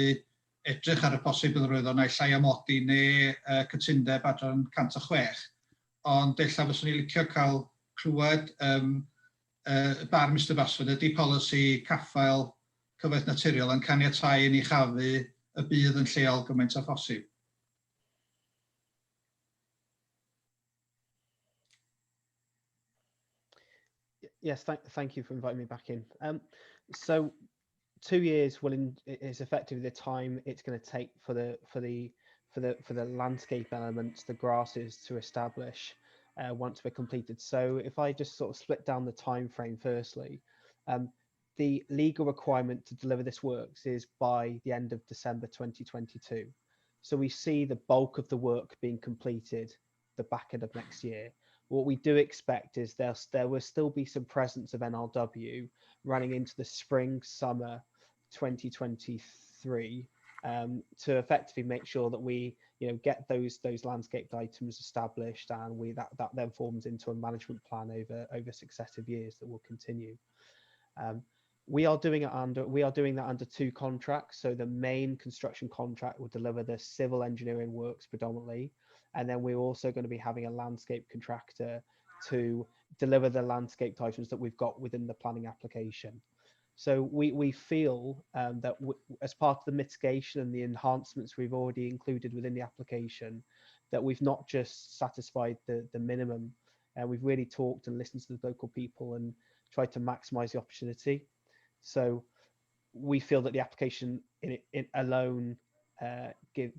edrych ar y posibilrwydd o naill ai amodi neu cytundeb adran 106, ond ella fyswn ni licio cael clywed barn Mr Basford, ydy polisi caffael Cyfoeth Naturiol yn caniatáu i ni uchafu y budd yn lleol gymaint â phosib? Yes, thank you for inviting me back in. So 2 years is effectively the time it's going to take for the landscape elements, the grasses to establish once we're completed. So if I just sort of split down the time frame firstly, the legal requirement to deliver this works is by the end of December 2022. So we see the bulk of the work being completed the back end of next year. What we do expect is there will still be some presence of NRW running into the spring, summer 2023, to effectively make sure that we get those landscaped items established, and that then forms into a management plan over successive years that will continue. We are doing it under, we are doing that under 2 contracts. So the main construction contract will deliver the civil engineering works predominantly, and then we're also going to be having a landscape contractor to deliver the landscape items that we've got within the planning application. So we feel that as part of the mitigation and the enhancements we've already included within the application, that we've not just satisfied the minimum, we've really talked and listened to the local people and tried to maximise the opportunity. So we feel that the application in alone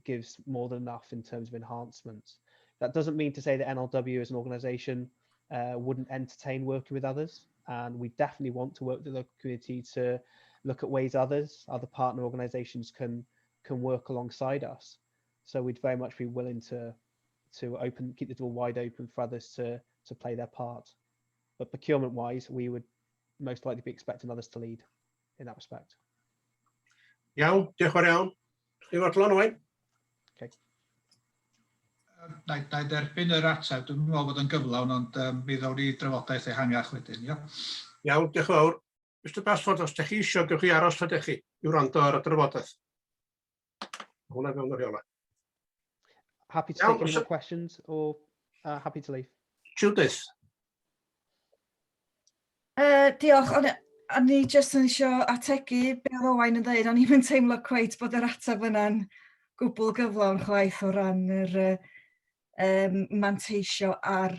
gives more than enough in terms of enhancements. That doesn't mean to say that NRW as an organisation wouldn't entertain working with others. And we definitely want to work with the local community to look at ways others, other partner organisations can, can work alongside us. So we'd very much be willing to, to open, keep the door wide open for others to, to play their part. But procurement wise, we would most likely be expecting others to lead in that respect. Iawn, diolch yn fawr iawn. Chi'n fodlon, Owain? Okay. Na, na i dderbyn yr ateb, dwi'n meddwl bod yn gyflawn, ond um, mi ddown ni drafodaeth ehangach wedyn, ia. Iawn, diolch yn fawr. Mr Basford, os ydych chi eisiau, gewch chi aros lle ydych chi i wrando ar y drafodaeth. Hwna fewn y rheolau. Happy to take any more questions or uh, happy to leave? Judith. Uh, diolch. O'n o'n i jyst yn eisiau ategu be oedd Owain yn dweud. O'n i'm yn teimlo cweit bod yr ateb yna'n gwbl gyflawn chwaith o ran yr uh, um, manteisio ar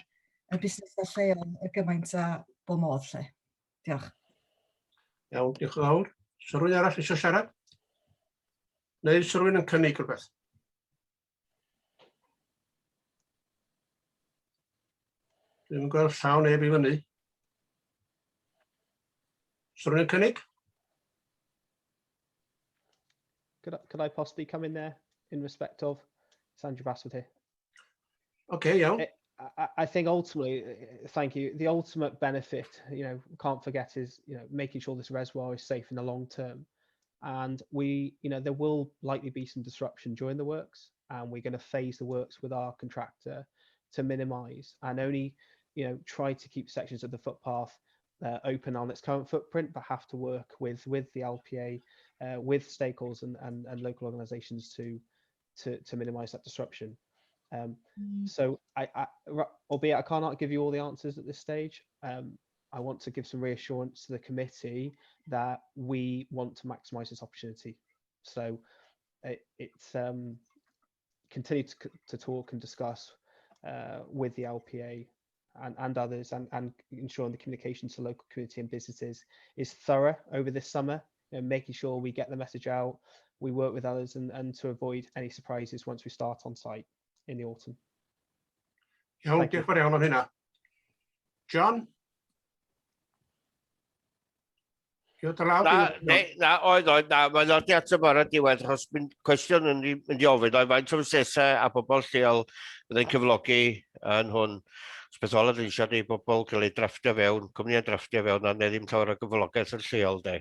y busnesau lleol y gymaint a bo modd lle. Diolch. Iawn, diolch yn fawr. So rhywun arall eisiau siarad? Neu sy'n rhywun yn cynnig rhywbeth? Dwi'm yn gweld llaw neb i fyny. Sy'n rhywun yn cynnig? Could I, could I possibly come in there in respect of Sandra Basswood here? Okay, iawn. I, I think ultimately, thank you. The ultimate benefit, you know, can't forget is, you know, making sure this reservoir is safe in the long term. And we, you know, there will likely be some disruption during the works, and we're going to phase the works with our contractor to minimize and only, you know, try to keep sections of the footpath uh, open on its current footprint, but have to work with with the LPA, uh, with stakeholders and, and, and local organizations to, to, to minimize that disruption. Um, mm. So I, I, albeit I cannot give you all the answers at this stage, um, I want to give some reassurance to the committee that we want to maximise this opportunity. So it, it's um, continue to, to talk and discuss uh, with the LPA and, and others and, and ensuring the communication to local community and businesses is thorough over this summer and making sure we get the message out, we work with others and, and to avoid any surprises once we start on site in the autumn. Iawn, diolch yn fawr iawn am hynna. John? Na, ne, na, oedd, oedd, na, mae'n nodi at y bore diwedd, achos mynd, cwestiwn yn mynd i ofyn, oedd faint o fusnesau a pobl lleol fydd yn cyflogi yn hwn. Os beth ola dwi'n eisiau di bobl cael eu drafftio fewn, cwmniau'n drafftio fewn, a neu ddim llawer o gyflogaeth yn lleol, de.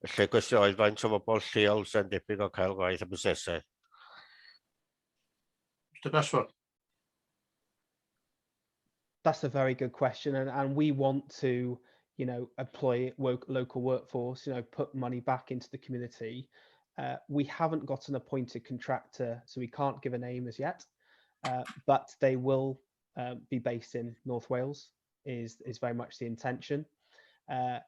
Felly, cwestiwn oedd faint o bobl lleol sy'n debyg o cael gwaith a busnesau. Mr Basford. That's a very good question, and, and we want to, you know, employ work, local workforce, you know, put money back into the community. Uh, we haven't got an appointed contractor, so we can't give a name as yet, uh, but they will uh, be based in North Wales, is, is very much the intention. Uh,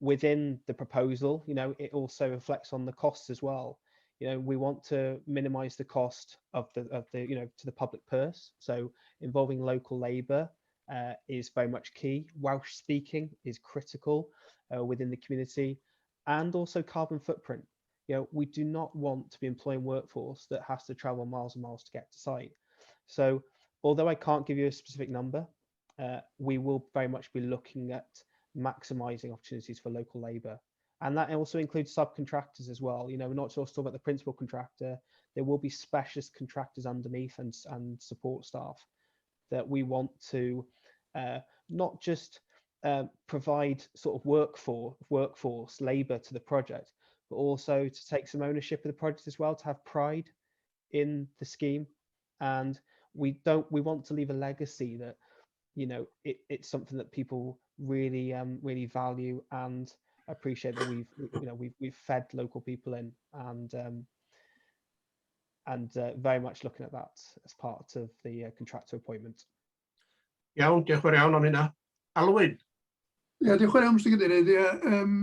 within the proposal, you know, it also reflects on the costs as well. You know, we want to minimize the cost of the, of the you know, to the public purse. So involving local labour uh, is very much key. Welsh speaking is critical uh, within the community and also carbon footprint. You know, we do not want to be employing workforce that has to travel miles and miles to get to site. So although I can't give you a specific number, uh, we will very much be looking at maximizing opportunities for local labour. And that also includes subcontractors as well. You know, we're not just talking about the principal contractor. There will be specialist contractors underneath and, and support staff that we want to uh, not just uh, provide sort of work for, workforce labour to the project, but also to take some ownership of the project as well, to have pride in the scheme. And we don't, we want to leave a legacy that, you know, it, it's something that people really, um, really value and appreciate that we've, you know, we've, we've fed local people in and, um, and uh, very much looking at that as part of the uh, contractor appointment. Iawn, diolch yn fawr iawn am hynna. Alwyn? Ie, diolch yn fawr iawn, Mr Cadeirydd. Ie, um,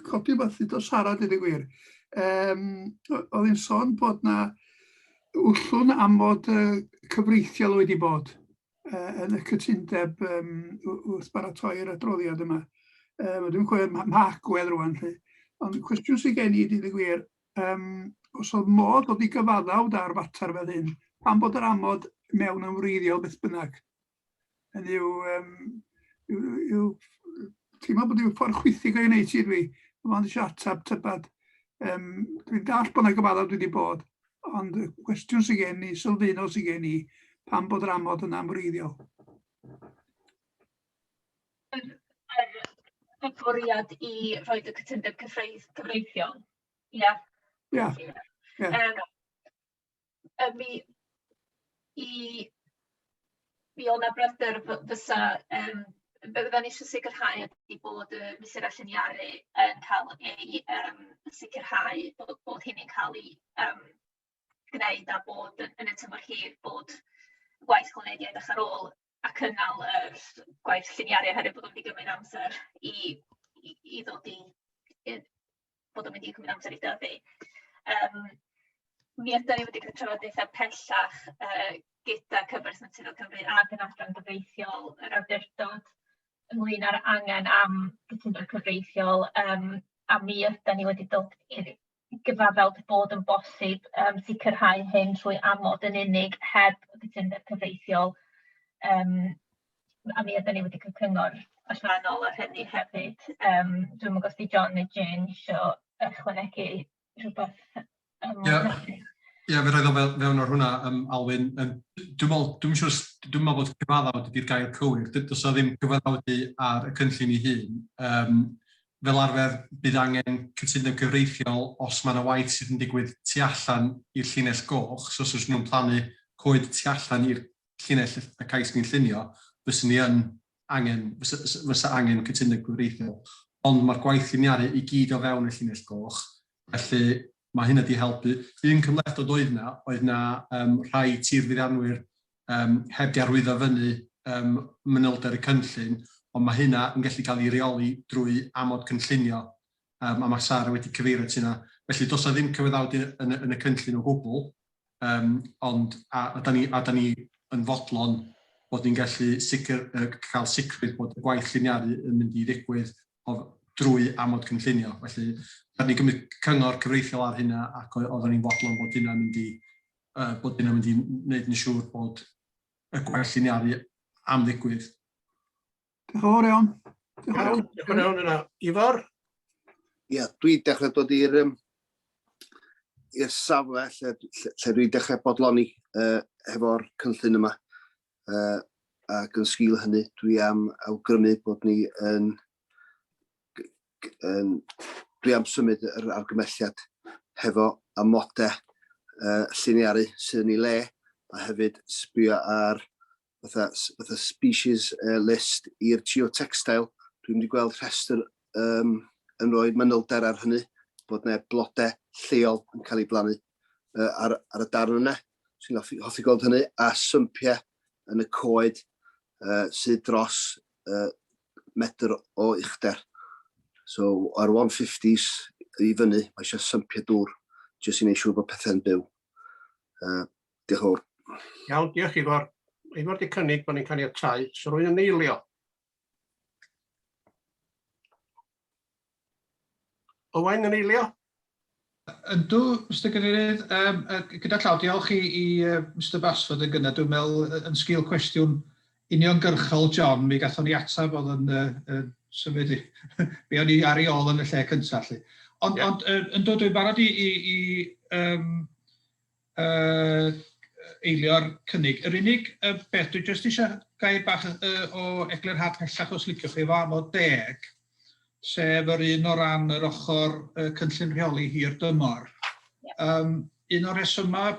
codi rhywbeth o Sara, dweud y gwir. Um, oedd hi'n sôn bod na wllwn amod uh, cyfreithiol wedi bod uh, yn y cytundeb um, wrth baratoi'r adroddiad yma. Um, dwi'n cofio mha agwedd rwan, lle. Ond cwestiwn sydd gen i, dweud y gwir, um, os oedd modd dod i gyfaddawd ar fater fel hyn, pam bod yr amod mewn yn wreiddiol beth bynnag? Hynny yw, um, yw, yw teimlo bod i'n ffordd chwithig o'i wneud ti dwi. Dwi'n ond eisiau ateb tybed. Um, dwi'n dall bod yna gyfaddawd wedi bod, ond y cwestiwn sydd gen i, sylfaenol sydd gen i, pam bod yr amod yna'n wreiddiol? Yr, yr, y bwriad i rhoi y cytundeb cyfreithiol. Ia. Ia. Ia. Um, mi, i, mi o'na bryder fysa, um, be fydda ni eisiau sicrhau ydy bod y mesurau lliniaru yn cael ei um, sicrhau, bod, bod hynny'n cael ei um, gwneud a bod yn, yn y tymor hir bod gwaith cael ei wneud i edrych ar ôl a cynnal yr gwaith lliniaru oherwydd bod o'n mynd i gymryd amser i, i, i ddod i, i bod o'n mynd i cymryd amser i dyfu. Um, mi ydy ni wedi cael trafodaethau pellach uh, gyda Cyfoeth Naturiol Cymru ac yn adran gyfreithiol yr awdurdod ynglyn â'r angen am gytundeb cyfreithiol um, a mi ydy ni wedi dod i'r gyfaddawd bod yn bosib um, sicrhau hyn trwy amod yn unig heb gytundeb cyfreithiol. Um, a mi ydyn ni wedi cael cyngor allanol ar hynny hefyd. Um, Dwi'm yn gwybod os 'di John neu Jane isio ychwanegu rhywbeth. Ie, yeah, fe roedd o fewn o'r hwnna, um, Alwyn. Um, dwi'n meddwl, dwi'n siŵr, dwi'n meddwl bod cyfaddawd ydy'r gair cywir. Does o ddim cyfaddawdu ar y cynllun ei hun. Um, fel arfer, bydd angen cytundeb cyfreithiol os mae yna waith sydd yn digwydd tu allan i'r llinell goch. So os oes nhw'n plannu coed tu allan i'r llinell y cais gynllunio, fyswn ni yn angen, fysa, fysa angen cytundeb cyfreithiol. Ond mae'r gwaith lliniaru i gyd o fewn y llinell goch, felly mae hynna wedi helpu. Un cymhlethdod oedd na, oedd na um, rhai tirfeddianwyr um, heb di arwyddo fyny um, manylder y cynllun, ond mae hynna yn gallu cael ei reoli drwy amod cynllunio, um, a mae Sara wedi cyfeirio at hynna. Felly does na ddim cyfaddawd yn, yn y cynllun o gwbl, um, ond a, a, da ni, a da ni yn fodlon bod ni'n gallu sicr, uh, cael sicrwydd bod y gwaith lliniaru yn mynd i ddigwydd o, drwy amod cynllunio. Felly, da ni'n gymryd cyngor cyfreithiol ar hynna ac oedden ni'n fodlon bod hynna'n mynd i, uh, bod hynna'n mynd i wneud yn siŵr bod y gwaith lliniaru am ddigwydd. Diolch yn fawr iawn. Diolch yn fawr. Diolch yn iawn yna. Ifor? Ia, dwi'n dechrau dod i'r um, i'r safle lle, lle, lle dwi'n dechrau bodloni uh, hefo'r cynllun yma. Uh, ac yn sgil hynny, dwi am awgrymu bod ni yn, yn dwi am symud yr argymelliad hefo amodau uh, lliniaru sydd yn ei le, a hefyd sbio ar fatha, fatha species uh, list i'r geotextile. Dwi'n mynd i gweld rhestr um, yn rhoi manylder ar hynny, bod yna blodau lleol yn cael ei blannu uh, ar, ar y darn yna. Sy'n hoffi, hoffi gweld hynny, a sympiau yn y coed uh, sydd dros uh, medr o uchder. So ar 150s i fyny, mae eisiau sympiau dŵr, jyst i wneud siŵr bod pethau'n byw. Uh, diolch yn fawr. Iawn, diolch Ifor. Ifor di cynnig bod ni'n caniatáu. So rwy'n yn eilio. Owain yn eilio? Yndw, Mr Cadeirydd. Um, gyda llaw, diolch i, i uh, Mr Basford yn gynnar. Dwi'n meddwl, yn sgil cwestiwn uniongyrchol John, mi gathon ni ateb oedd yn uh, uh, symud i... be o'n i ar ei ôl yn y lle cyntaf. Lly. Ond, yeah. ond uh, yndw, dwi'n barod i, i, i um, uh, eilio'r cynnig. Yr unig uh, beth, dwi jyst eisiau gair bach uh, o eglurhad pellach os liciwch chi, efo amod deg, sef yr un o ran yr ochr uh, cynllun rheoli hir dymor. Um, un o'r rhesymau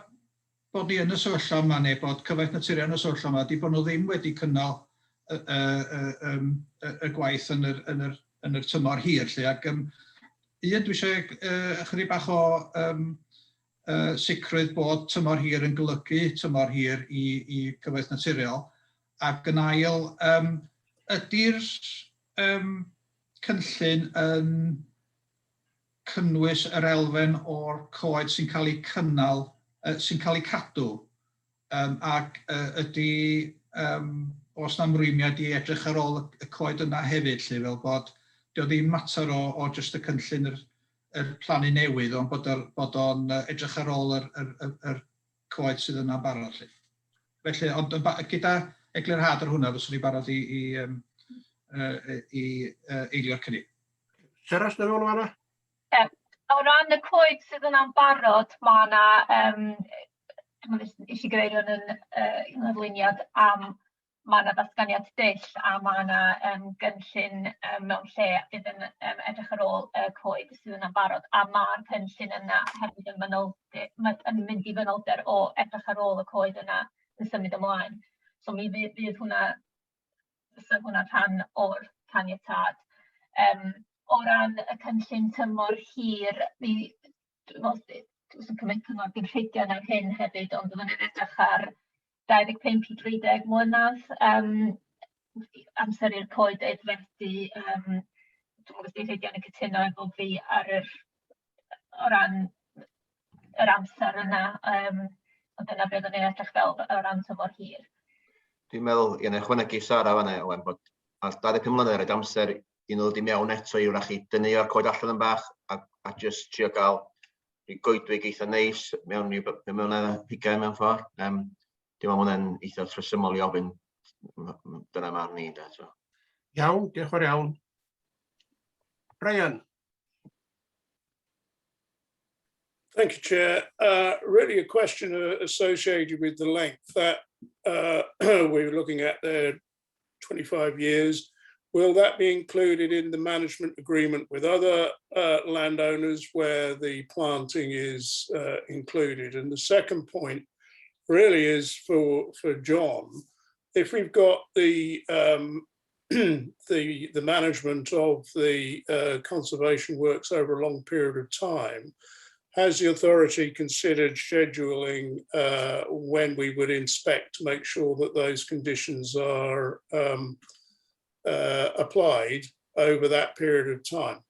bod ni yn y sefyllfa yma, neu bod Cyfoeth Naturiol yn y sefyllfa yma, ydy bod nhw ddim wedi cynnal y, y, y, y, y gwaith yn yr, yn yr, yn yr tymor hir. Lle. Ac um, un, dwi eisiau uh, ychydig bach o um, uh, sicrwydd bod tymor hir yn golygu tymor hir i, i Cyfoeth Naturiol. Ac yn ail, um, ydy'r um, cynllun yn cynnwys yr elfen o'r coed sy'n cael eu cynnal, uh, sy'n cael eu cadw, um, ac uh, ydy um, oes na ymrwymiad i edrych ar ôl y coed yna hefyd, lle, fel bod dio ddim mater o, o jyst y cynllun yr, yr plannu newydd, ond bod, yr, bod o'n edrych ar ôl yr, yr, yr, yr coed sydd yna'n barod. Lle. Felly, ond gyda eglurhad ar hwnna, fyswn i barod i, i um, i eilio'r cynnig. Sarah, sydd efo fanna? O ran y coed sydd yna'n barod, mae yna, dwi'n meddwl nes i gyfeirio yn nghyflwyniad am, mae yna ddatganiad dull a mae yna gynllun mewn lle fydd yn edrych ar ôl y coed sydd yna'n barod, a mae'r cynllun yna hefyd yn manyldu, yn mynd i fanylder o edrych ar ôl y coed yna yn symud ymlaen. So mi fydd hwnna, fysa hwnna rhan o'r caniatâd. O ran y cynllun tymor hir, mi dwi'n meddwl dwi'n cymryd cyngor gyn Rhidian ar hyn hefyd, ond byddwn ni'n edrych ar 25 i 30 mlynedd amser i'r coed aeddfedu. Dwi'n gwybod os 'di Rhidian yn cytuno efo fi ar yr, o ran yr amser yna, ond dyna beth o'n i'n edrych fel o ran tymor hir. Dwi'n meddwl, ie, na i ychwanegu Sara fan'na, Owen, bod ar 25 mlynedd rhaid amser i nhw ddod i mewn eto i wrach i dynnu o'r coed allan yn bach a just trio gael rhyw goedwig eitha neis mewn rhyw 5 mlynedd a 20 mewn ffordd. Dwi'n meddwl hwnna'n eitha rhesymol i ofyn, dyna marn ni, da. So. Iawn, diolch yn fawr iawn. Brian. Thank you, Chair. Really a question associated with the length that we were looking at there, 25 years. Will that be included in the management agreement with other landowners where the planting is included? And the second point really is for John. If we've got the management of the conservation works over a long period of time, has the authority considered scheduling when we would inspect to make sure that those conditions are applied over that period of time?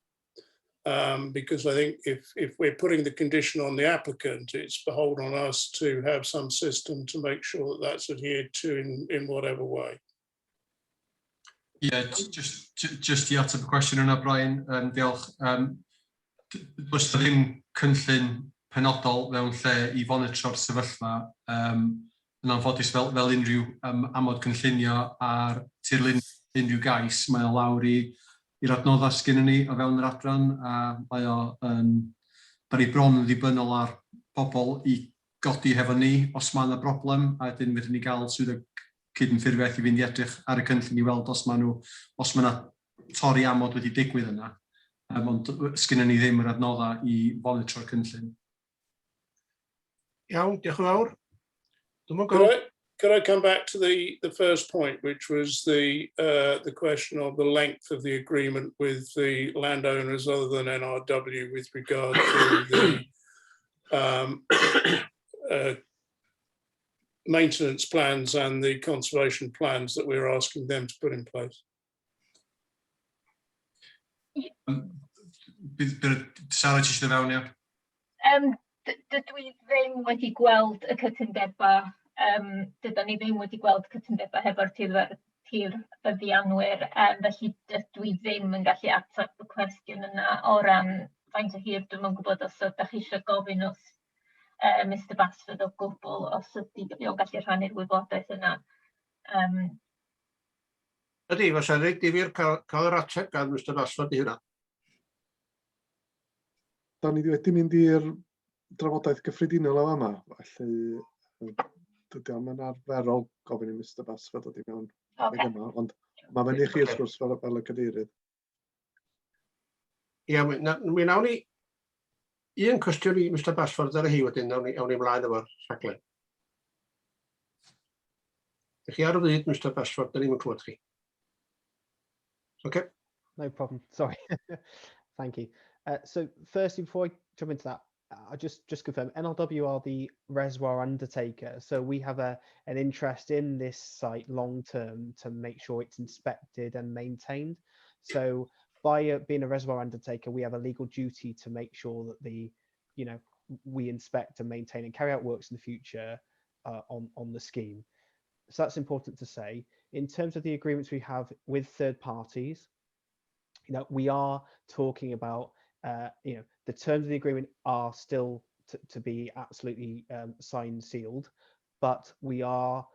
Because I think if we're putting the condition on the applicant, it's beholden on us to have some system to make sure that that's adhered to in whatever way. Yeah, just i ateb y cwestiwn yna, Brian, diolch. Does 'na ddim cynllun penodol mewn lle i fonitro'r sefyllfa. Yn anffodus, fel unrhyw amod cynllunio ar tirlun unrhyw gais, mae o lawr i'r adnoddau sgynnon ni o fewn yr adran a mae o yn, da ni bron yn ddibynnol ar pobl i godi hefo ni os mae yna broblem, a wedyn fedrwn ni gael swyddog cydymffurfiaeth i fynd i edrych ar y cynllun i weld os mae yna torri amod wedi digwydd yna. Ond sgynnon ni ddim yr adnoddau i fonitro'r cynllun. Iawn, diolch yn fawr. Dwi'm yn Could I come back to the first point, which was the question of the length of the agreement with the landowners other than NRW with regard to the maintenance plans and the conservation plans that we're asking them to put in place? Sarah, ti eisiau fewn, ia? Dydw i ddim wedi gweld y cytundebau, dydyn ni ddim wedi gweld cytundebau hefo'r tirfeddianwyr, felly dydw i ddim yn gallu ateb y cwestiwn yna o ran faint o hir. Dwi'm yn gwybod os ydych chi eisiau gofyn wrth Mr Basford o gwbl, os ydy o'n gallu rhannu'r wybodaeth yna. Ydy, fysa'n reit difyr cael yr ateb gan Mr Basford i hynna. Da ni wedi mynd i'r drafodaeth gyffredinol o fama, felly dydy o'm yn arferol gofyn i Mr Basford ddod i mewn yma, ond mae fyny i chi wrth gwrs fel y cadeirydd. Ia, mi nawn ni un cwestiwn i Mr Basford ar y hi wedyn, awn ni mlaen efo'r rhaglen. Ych chi ar y fyd, Mr Basford, da ni'n clywed chi. Okay. No problem. Sorry. Thank you. So firstly, before I jump into that, I just confirm NRW are the reservoir undertaker. So we have an interest in this site long term to make sure it's inspected and maintained. So by being a reservoir undertaker, we have a legal duty to make sure that the, you know, we inspect and maintain and carry out works in the future on the scheme. So that's important to say. In terms of the agreements we have with third parties, we are talking about, the terms of the agreement are still to be absolutely signed, sealed, but we are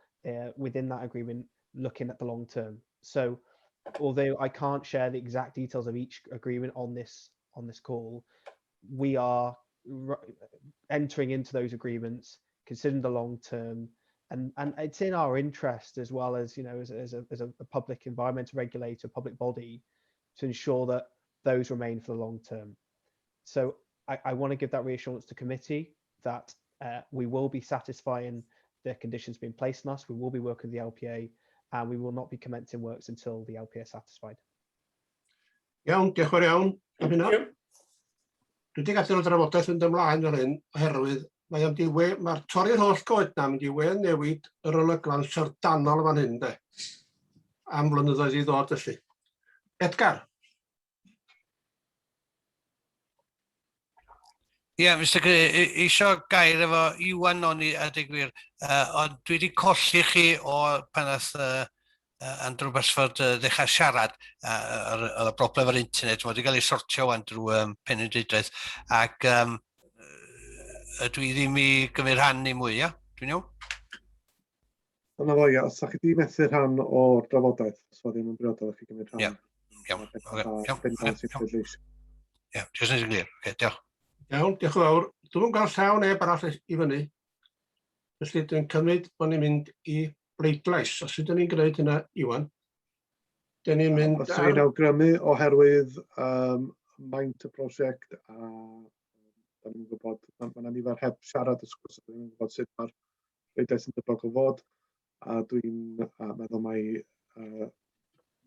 within that agreement looking at the long term. So Although I can't share the exact details of each agreement on this on this call, we are entering into those agreements, considering the long term, and, and it's in our interest as well as, you know, as, as, a, as a public environmental regulator, public body, to ensure that those remain for the long term. So I, I want to give that reassurance to committee that we will be satisfying the conditions being placed on us. We will be working with the LPA and we will not be commencing works until the LPA is satisfied. Iawn, diolch yn fawr iawn am hynna. Dwi wedi gadael y drafodaeth yn ymlaen fel hyn oherwydd mae o'n di we, mae'r torri'r holl goed na mynd i we newid yr olygfa'n syfrdanol fan hyn de. Am flynyddoedd i ddod felly. Edgar. Ie, yeah, Mr Gray, eisiau gair efo Iwan o'n i a dweud gwir, ond dwi wedi colli chi o pan nath Andrew Basford ddechrau siarad, oedd y broblem ar internet, mae wedi cael ei sortio wan drwy Penrhyndeudraeth, ac um, dwi ddim i gymryd rhan ni mwy, ia? Dwi'n iawn? Dyna fo, ia. Os ydych chi wedi methu rhan o'r drafodaeth, os fo ddim yn briodol i chi gymryd rhan. Ia, iawn. Iawn, iawn. Ia, jyst yn glir. Oce, diolch. Iawn, diolch yn fawr. Dwi'm yn gweld llaw neb arall i fyny. Felly dwi'n cymryd bod ni'n mynd i bleidlais. A sut ydyn ni'n gwneud hynna, Iwan? Dyn ni'n mynd Os ydyn ni'n awgrymu oherwydd um, maint y prosiect a da ni'n gwybod, mae yna nifer heb siarad wrth gwrs, da ni'n gwybod sut mae'r bleidlais yn debygol fod, a dwi'n meddwl mai uh,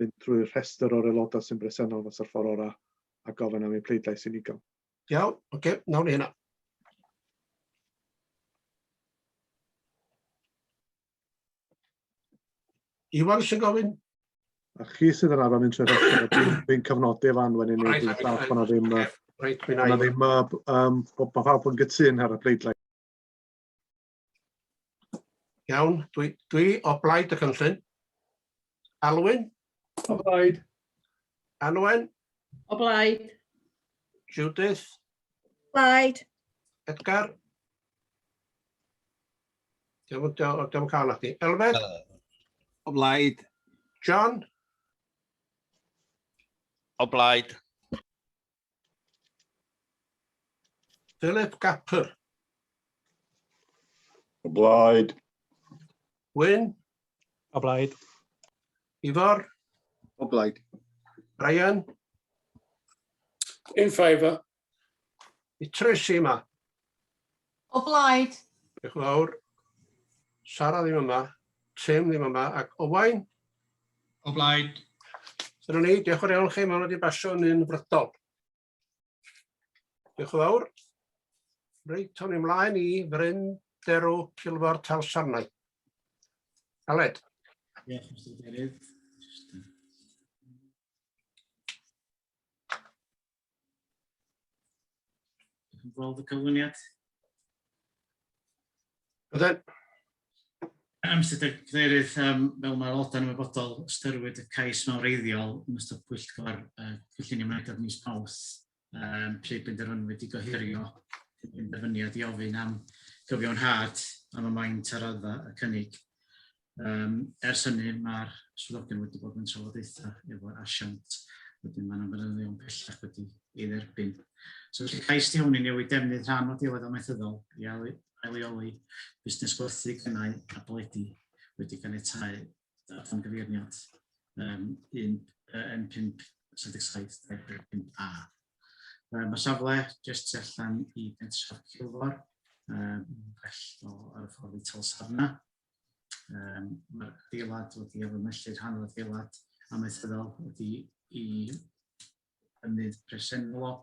mynd drwy'r rhestr o'r aelodau sy'n bresennol fysa'r ffordd orau a gofyn am eu pleidlais unigol. Iawn, oce, okay, nawn ni hynna. Iwan sy'n gofyn? A chi sydd yn arfer mynd trwy'r rhestr, dwi'n dwi cyfnodi efo Anwen i wneud, dwi'n falch bod 'na ddim, Reit, bod 'na ddim, um, bod pawb yn gytûn ar y pleidlais. Iawn, dwi, dwi o blaid y cynllun. Alwyn? O blaid. Anwen? O blaid. Judith? Blaid. Edgar? Diolch yn cael chdi. Elfed? O blaid. John? O blaid. Philip Gapper. O blaid. Wyn. O blaid. Ifor. O blaid. Brian. In favour. Idris yma. O blaid. Diolch yn fawr. Sara ddim yma. Tim ddim yma. Ac Owain? O blaid. Dyna ni, diolch yn fawr iawn chi, mae wedi basio yn unfrydol. Diolch yn fawr. Reit, awn ni ymlaen i Fryn Derw Cilfor Talsarnau. Aled. Diolch, Mr Cadeirydd. Gweld y cyflwyniad. Bydden. Mr Cadeirydd, um, fel mae'r aelodau'n ymwybodol, ystyriwyd y cais mewn reiddiol yn ystod pwyllgor uh, cynllunio mynediad mis Mawrth, um, pryd benderfynwyd i gohirio penderfyniad i ofyn am gyfiawnhad am y maint ar raddfa y cynnig. Um, ers hynny, mae'r swyddogion wedi bod yn trafodaethau efo'r asiant, wedyn mae'n fanylion pellach wedi ei dderbyn. So felly cais di hwn i newid defnydd rhan o adeilad amaethyddol i ail-leoli busnes gwerthu gynnau a bwledi wedi caniatáu adran gyfeiriad um, 1, N5 77 25A. Mae safle jyst tu allan i bentref Cilfor, um, bell o ar y ffordd i Talsarna. Um, Mae'r adeilad wedi ailymellid rhan o'r adeilad amaethyddol wedi i ymwneud presennol o,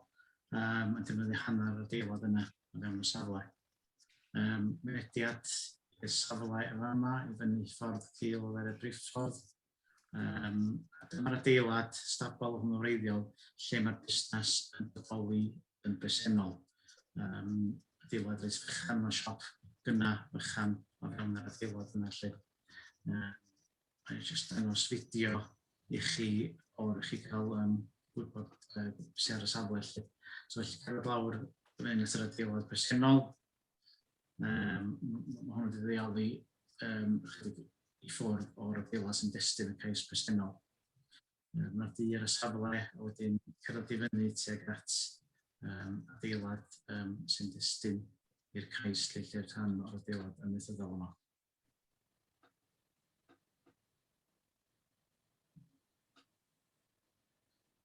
um, yn defnyddio hanner yr adeilad yna o fewn y safle. Um, mynediad i'r safle yma yma i fyny ffordd cul o fer y briffordd. Um, a dyma'r adeilad stabal hwnnw wreiddiol lle mae'r busnes yn bodoli yn bresennol. Um, adeilad reit fychan, mae siop gyna fychan o fewn yr adeilad yna lle. Uh, Mae'n jyst dangos fideo i chi o'r i chi cael um, gwybod uh, sydd ar y safle lle. So felly cerdded lawr fan hyn at yr adeilad presennol. Um, mae hwn wedi ddeoli um, chydig i ffwrdd o'r adeilad sy'n destun y cais presennol. Mae'r dir y safle a wedyn cyrraedd i fyny tuag at um, adeilad um, sy'n destun i'r cais lle lle'r rhan o'r adeilad amaethyddol yma.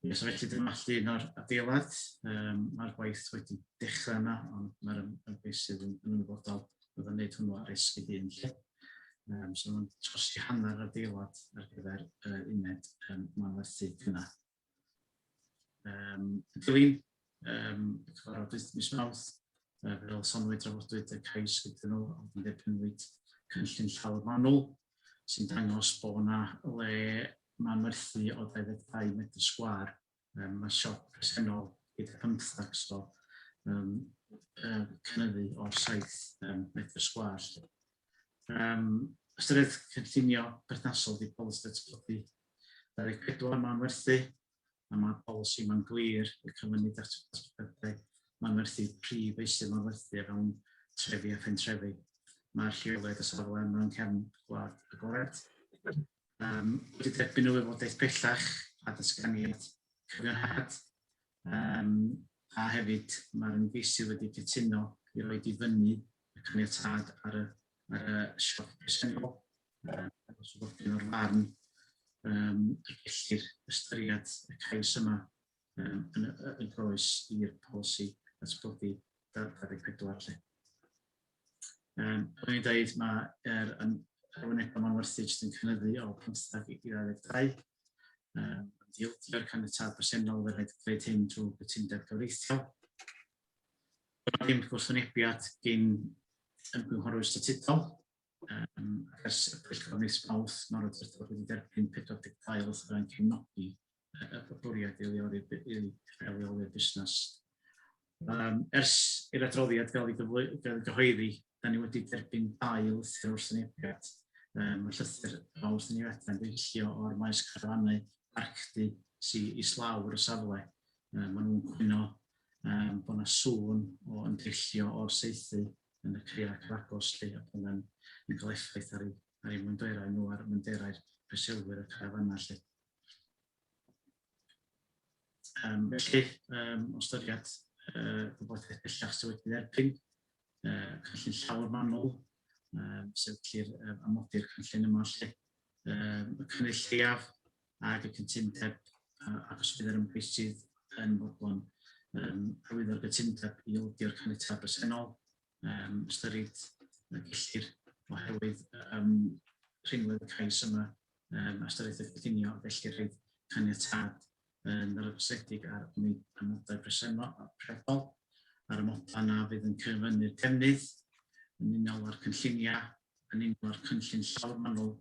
Ie, so felly dyma llun o'r adeilad. Um, mae'r gwaith wedi dechrau yma, ond mae'r ymgeisydd yn, yn ymwybodol bod yn gwneud hwnnw ar risg ei hun lle. Um, so mae'n trosi hanner yr adeilad ar gyfer uh, uned um, manwerthu yna. Um, yn dilyn um, y cyfarfod mis Mawrth, uh, fel sonwyd drafodwyd y cais gyda nhw, ond yn derbynwyd cynllun llawr manwl sy'n dangos bod yna le manwerthu o 22 metr sgwâr. Um, mae siop presennol gyda 15, so um, uh, cynyddu o'r 7 um, metr sgwâr. Um, ystyried cynllunio perthnasol di polisi datblygu 24 manwerthu, a mae polisi ma'n glir y cyfyngu datblygiadau manwerthu prif feysydd manwerthu o fewn trefi a phentrefi. Mae'r lleoliad y safle mewn cefn gwlad agored. Um, wedi derbyn y wybodaeth bellach a datganiad cyfiawnhad. Um, a hefyd mae'r ymgeisydd wedi cytuno i roi i fyny y caniatâd ar y, ar y siop presennol. Um, swyddogion o'r farn um, y gellir ystyried y cais yma um, yn, yn groes i'r polisi datblygu 24 lle. Um, O'n i'n dweud, mae'r arwynebau manwerthu jyst yn cynyddu o 15 i 22. Um, Dildio'r caniatâd presennol, fe rhaid gwneud hyn drwy gytundeb gyfreithiol. Ddim gwrthwynebiad gyn ymgynghorwyr statudol. Um, ac ers y pwyllgor mis Mawrth, mae'r awdurdod wedi derbyn 42 lythyr yn cefnogi y bwriad i leoli'r busnes. Um, ers i'r adroddiad gael ei, gael ei gyhoeddi, da ni wedi derbyn dau lythyr wrthwynebiad. Um, mae llythyr o wrthwynebiadau'n deillio o'r maes carafannau Arcdy sy'n islawr y safle. Um, maen nhw'n cwyno um, bod yna sŵn o yn deillio o'r saethu yn y caeau cyfagos lle a bod yna'n yn cael effaith ar eu, ar eu mwynderau nhw a'r mwynderau'r preswylwyr y carafannau lle. Um, felly, um, o ystyried uh, gwybodaeth bellach sydd wedi dderbyn, uh, cynllun llawr manwl, um, sefydlu'r um, amodi'r cynllun yma lle, um, y cynnydd lleiaf ac y cytundeb uh, ac os bydd yr ymgeisydd yn fodlon um, arwyddo'r gytundeb i ildio'r caniatâd bresennol, um, ystyrid y gellir oherwydd um, rhinwedd y cais yma um, ystyriaeth y cynllunio, felly rhaid caniatâd yn argosedig ar amodau presennol, priodol, a'r amodau na fydd yn cyfynnu'r defnydd yn unol â'r cynlluniau, yn unol â'r cynllun llawr manwl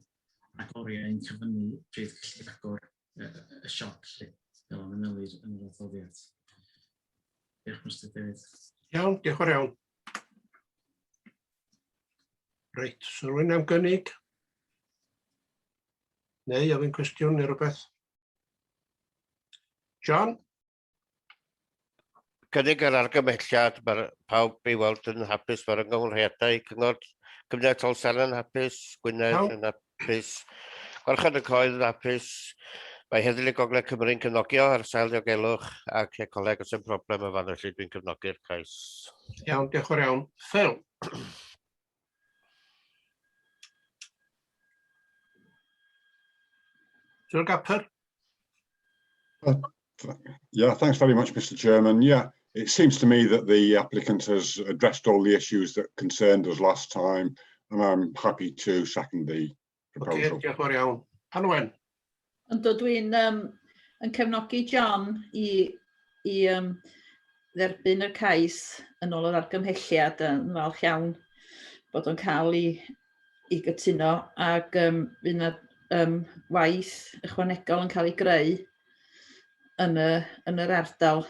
ac oriau yn cyfynnu pryd gellir agor y, y siop lle, fel y manylir yn yr adroddiad. Diolch, Mr David. Iawn, diolch yn iawn. Reit, so rwy'n am gynnig? Neu ofyn cwestiwn neu rhywbeth? John? Cynnig yr argymhelliad, mae pawb i weld yn hapus, mae'r ymgynghoriadau cyngor Cymuned Talsarn yn hapus, Gwynedd yn hapus, Gwarchod y Coed yn hapus, mae Heddlu Gogledd Cymru'n cefnogi o ar sail diogelwch ac ecoleg os yn problem yn fan, felly dwi'n cefnogi'r cais. Iawn, diolch yn iawn. Phil? Sir Gapper? Yeah, thanks very much, Mr Chairman. Yeah, it seems to me that the applicant has addressed all the issues that concerned us last time, and I'm happy to second the proposal. Okay, diolch yn fawr iawn. Anwen? Yndw, dwi'n um, yn cefnogi John i, i um, dderbyn y cais yn ôl yr argymhelliad yn falch iawn bod o'n cael ei, i gytuno ac um, fydd yna um, waith ychwanegol yn cael ei greu yn, y, yn yr ardal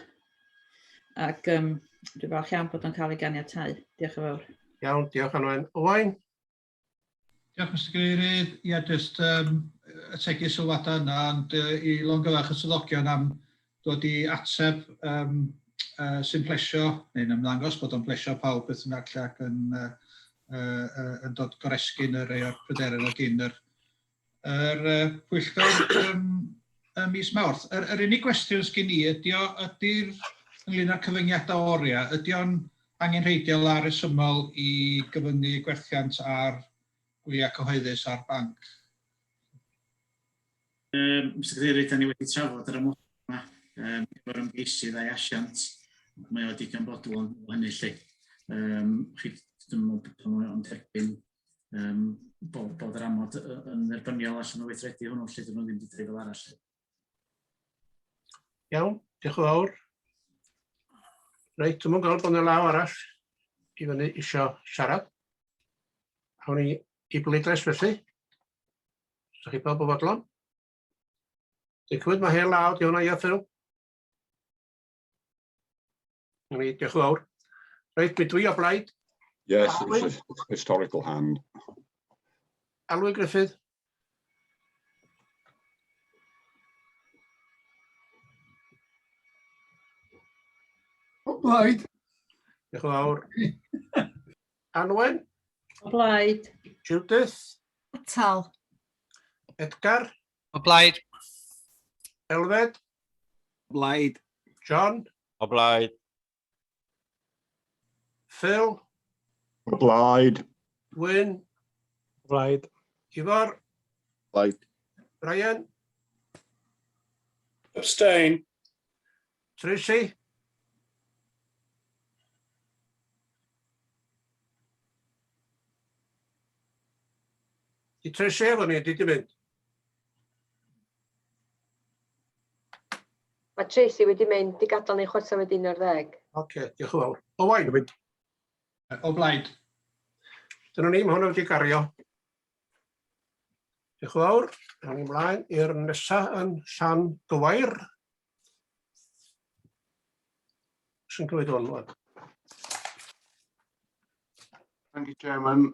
ac um, dwi'n falch iawn bod o'n cael ei ganiatáu. Diolch yn fawr. Iawn, diolch Anwen. Owain? Diolch, Mr Cadeirydd. Ie, jyst um, ategu sylwadau yna, ond uh, i longyfarch y swyddogion am dod i ateb um, uh, sy'n plesio, neu'n ymddangos bod o'n plesio pawb beth bynnag lle ac yn, uh, uh, uh, yn dod goresgyn y rhai o'r pryderon o gyn yr, yr uh, pwyllgor. Um, ym mis Mawrth. Yr, yr unig gwestiwn sgyn i ydy o, ydy'r, ynglyn â'r cyfyngiadau oriau, ydy o'n angenrheidiol a resymol i gyfyngu gwerthiant ar gwyliau cyhoeddus a'r banc? Um, Mr Cadeirydd, da ni wedi trafod yr amodau yma um, efo'r ymgeisydd a'i asiant. Mae o digon bodlon o hynny lle. Um, chi, dwi'n meddwl bod o'n derbyn um, bod, bod yr amod yn dderbyniol allan o weithredu hwnnw lle dyn nhw ddim wedi dweud fel arall. Iawn, diolch yn fawr. Reit, dwi'm yn gweld bod yna law arall i fyny isio siarad. Awn ni i bleidlais felly. Os ydych chi pawb o fodlon. Dwi'n cymryd mae hen law, di hwnna ia Phil? Ni, diolch yn fawr. Reit, mi dwi o blaid. Yes, it's a historical hand. Alwyn Griffith. O blaid. Diolch yn fawr. Anwen. O blaid. Judith. Atal. Edgar. O blaid. Elfed. O blaid. John. O blaid. Phil. O blaid. Wyn. O blaid. Ifor. Blaid. Brian. Abstain. Tracy. Di Tracy efo ni, di di mynd? Mae Tracy wedi mynd, di gadael ni chwarter wedi 11. Oce, diolch yn fawr. Owain? O blaid. Dyna ni, mae hwnna wedi gario. Diolch yn fawr. Awn ni mlaen i'r nesaf yn Llan Gywair. Sy'n clywed hwn, wan. Thank you, Chairman.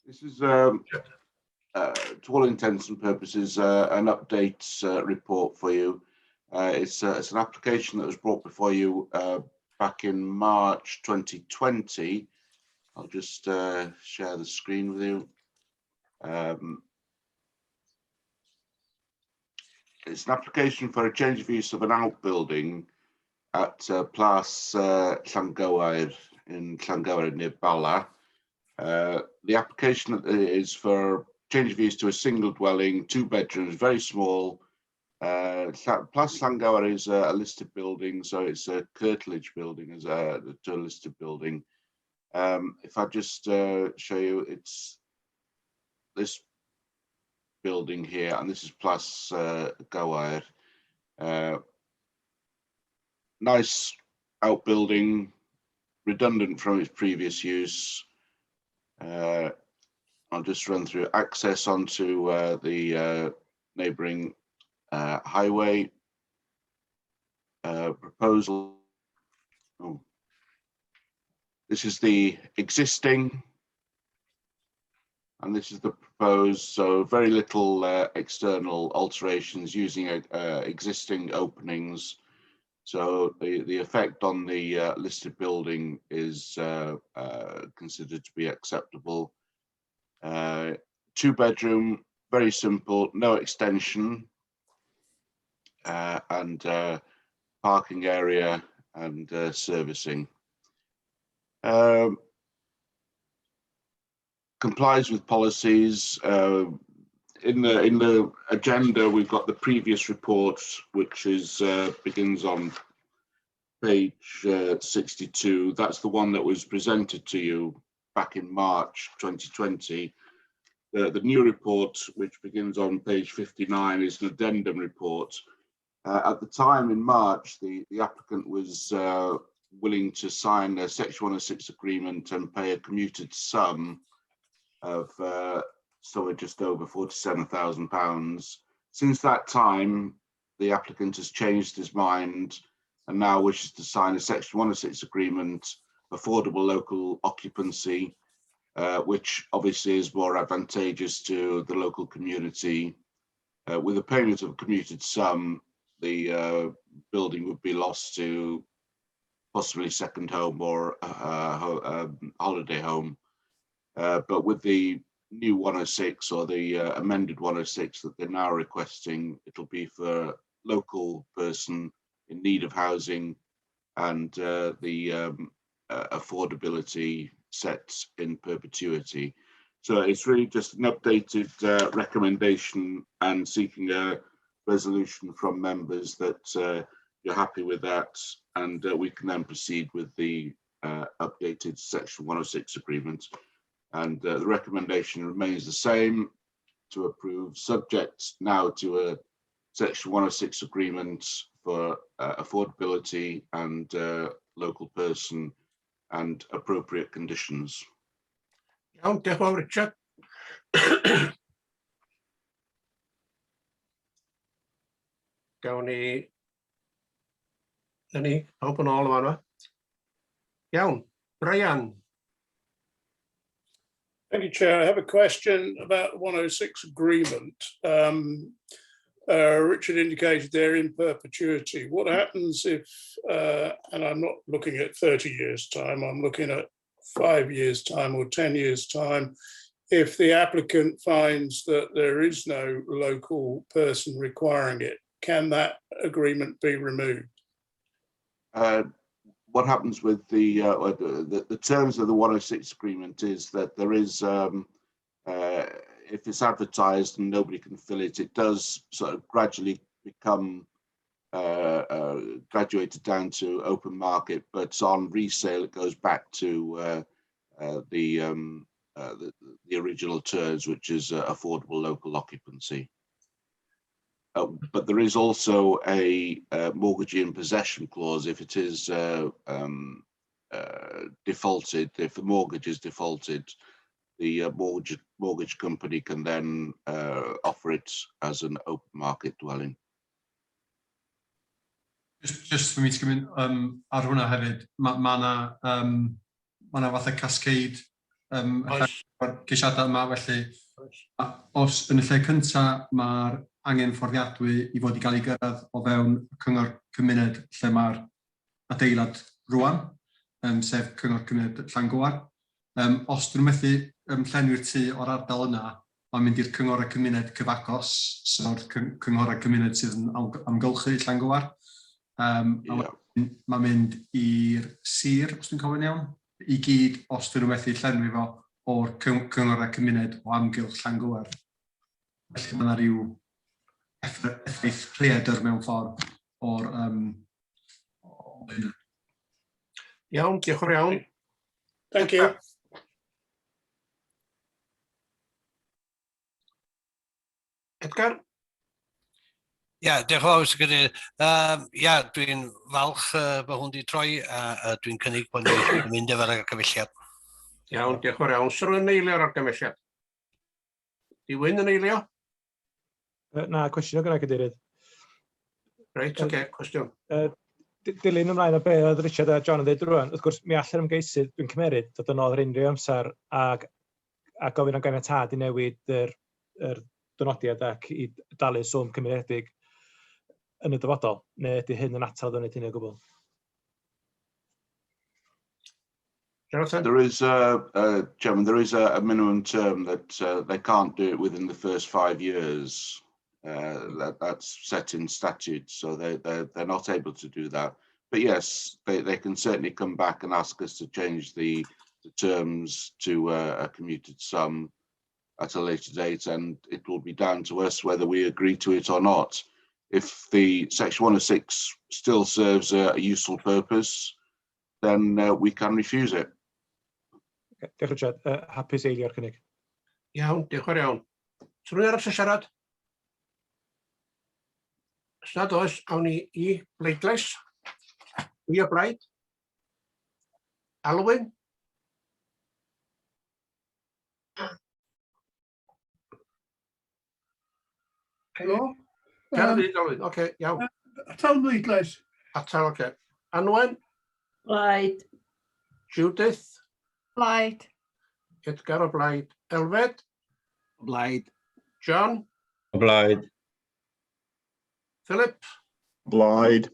This is, to all intents and purposes, an update report for you. It's, it's an application that was brought before you back in March 2020. I'll just share the screen with you. It's an application for a change of use of an outbuilding at Plas Llangywair in Llangywair near Bala. The application is for change of use to a single dwelling, 2 bedrooms, very small. Plas Llangywair is a listed building, so it's a curtilage building as a, to a listed building. If I just show you, it's this building here, and this is Plas Gywair. Nice outbuilding, redundant from its previous use. I'll just run through access onto the neighbouring highway. Proposal. Oh. This is the existing, and this is the proposed. So very little external alterations using existing openings. So the effect on the listed building is considered to be acceptable. 2 bedroom, very simple, no extension, and parking area and servicing. Complies with policies. In the agenda, we've got the previous report, which is begins on page 62. That's the one that was presented to you back in March 2020. The new report, which begins on page 59, is an addendum report. At the time in March, the applicant was willing to sign a Section 106 agreement and pay a commuted sum of somewhere just over £47,000. Since that time, the applicant has changed his mind and now wishes to sign a Section 106 agreement, affordable local occupancy, which obviously is more advantageous to the local community. With a payment of a commuted sum, the building would be lost to possibly second home or holiday home. But with the new 106 or the amended 106 that they're now requesting, it'll be for local person in need of housing and the affordability set in perpetuity. So it's really just an updated recommendation and seeking a resolution from members that you're happy with that, and we can then proceed with the updated Section 106 agreement. And the recommendation remains the same, to approve, subject now to a Section 106 agreement for affordability and local person and appropriate conditions. Iawn, diolch yn fawr, Richard. Gawn ni... Na ni, pawb yn ôl yma yma. Iawn, Brian. Thank you, Chair. I have a question about the 106 agreement. Richard indicated they're in perpetuity. What happens if, and I'm not looking at 30 years' time, I'm looking at 5 years' time or 10 years' time, if the applicant finds that there is no local person requiring it, can that agreement be removed? What happens with the terms of the 106 agreement is that there is, if it's advertised and nobody can fill it, it does sort of gradually become graduated down to open market, but on resale it goes back to the original terms, which is affordable local occupancy. But there is also a mortgagee in possession clause if it is defaulted. If the mortgage is defaulted, the mortgage company can then offer it as an open market dwelling. Just for me to come in ar hwnna hefyd, ma 'na fatha cascade Oes. o'r ceisiadau yma, felly os yn y lle cynta ma'r angen fforddiadwy i fod i gael ei gyrraedd o fewn y cyngor cymuned lle mae'r adeilad rwan, sef cyngor cymuned Llangower. Os dyn nhw methu llenwi'r tŷ o'r ardal yna, mae'n mynd i'r cyngorau cymuned cyfagos, so'r cyngorau cymuned sydd yn amgylchu Llangower. A wedyn mae'n mynd i'r sir, os dwi'n cofio'n iawn, i gyd os dyn nhw methu llenwi fo o'r cyngorau cymuned o amgylch Llangower. Felly mae yna rhyw effaith rhaeadr mewn ffordd o hynna. Iawn, diolch yn fawr iawn. Thank you. Edgar? Ia, diolch yn fawr, Mr Cadeirydd. Ia, dwi'n falch bod hwn wedi troi a dwi'n cynnig bod ni'n mynd efo'r argymhelliad. Iawn, diolch yn fawr iawn. Sir yn eilio'r argymhelliad? Di Wyn yn eilio? Na, cwestiwn o gyda Cadeirydd. Reit, oce, cwestiwn. Dilyn ymlaen o be oedd Richard a John yn dweud rwan, wrth gwrs, mi all yr ymgeisydd, dwi'n cymeryd, dod yn ôl ar unrhyw amser a gofyn am ganiatâd i newid yr dynodiad ac i dalu swm cymunedig yn y dyfodol, neu ydy hyn yn atal o wneud hynny o gwbl? Jonathan? There is, Chairman, there is a minimum term that they can't do it within the first 5 years. That's set in statute, so they're not able to do that. But yes, they can certainly come back and ask us to change the terms to a commuted sum at a later date, and it will be down to us whether we agree to it or not. If the Section 106 still serves a useful purpose, then we can refuse it. Okay, diolch, Richard. Hapus eilio'r cynnig. Iawn, diolch yn fawr iawn. Oes rhywun arall eisiau siarad? Os nad oes, awn ni i bleidlais. Pwy o blaid? Alwyn? Helo? Siarad i Alwyn, oce, iawn. Atal bleidlais. Atal, oce. Anwen? Blaid. Judith? Blaid. Edgar o blaid. Elfed? O blaid. John? O blaid. Philip? Blaid.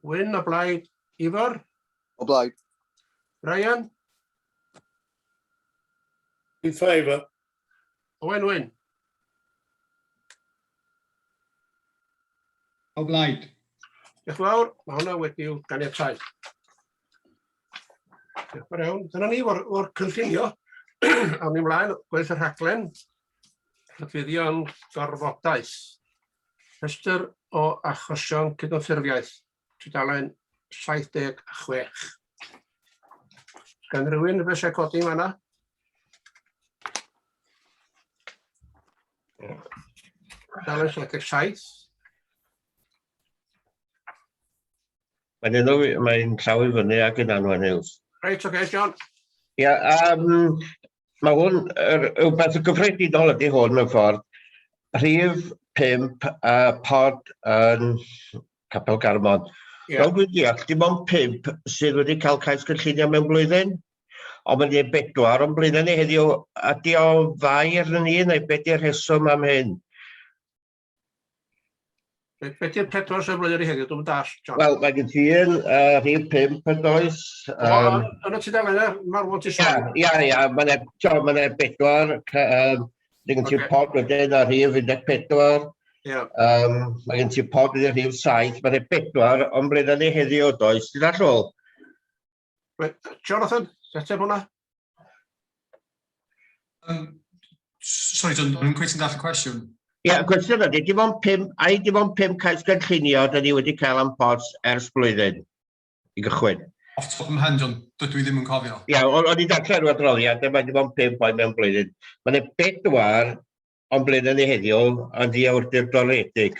Wyn o blaid. Ifor? O blaid. Brian? In favour. Owen Wyn. O blaid. Diolch yn fawr. Mae hwnna wedi'w ganiatau. Diolch yn fawr iawn. Dyna ni o'r, or cynllunio. Awn ni mlaen, gweddill y rhaglen. Rhybuddion gorfodaeth. Rhestr o achosion cydymffurfiaeth. Tudalen 76. Gan rhywun rhywbeth eisiau codi yn fanna? Tudalen 77. Mae'n un o, mae'n llaw i fyny ac yn Anwen Hughes. Reit, oce, okay, John. Ia, um, mae hwn, yr, rhywbeth y gyffredinol ydy hwn mewn ffordd. Rhif 5 a pod yn Capel Garmon. Yeah. Fel dwi'n deall, dim ond 5 sydd wedi cael cais cynllunio mewn blwyddyn. Ond mae'n dweud bedwar o'n blwyddyn ni heddiw. Ydy o fai arnyn ni neu beth yw'r rheswm am hyn? Be di'r pedwar sy'n flwyddyn i heddiw? Dwi'n dall, John. Wel, mae gen ti un, rhif 5 yn does. Yn y tudalen yna, mae'r one ti sôn. Ia, ia, mae'n e, ma bedwar, mae gen ti'r pod wedyn a rhif 14. Ia. Mae gen ti'r pod wedyn rhif 7, mae'n e bedwar, ond blwyddyn ni heddiw does. Ti'n dall ôl? Reit, Jonathan, ateb hwnna? Sorry, John, dwi'n cweit yn dall y cwestiwn. Ie, yeah, cwestiwn ydy, dim ond pum, ai dim ond pum cais gynllunio da ni wedi cael am pods ers blwyddyn i gychwyn? Off top of my head, John, dydw i ddim yn cofio. Ie, yeah, o'n i'n darllen rhyw adroddiad, mae dim ond pum oedd mewn blwyddyn. Mae'n bedwar ond blwyddyn ni heddiw, ond i awdurdodedig.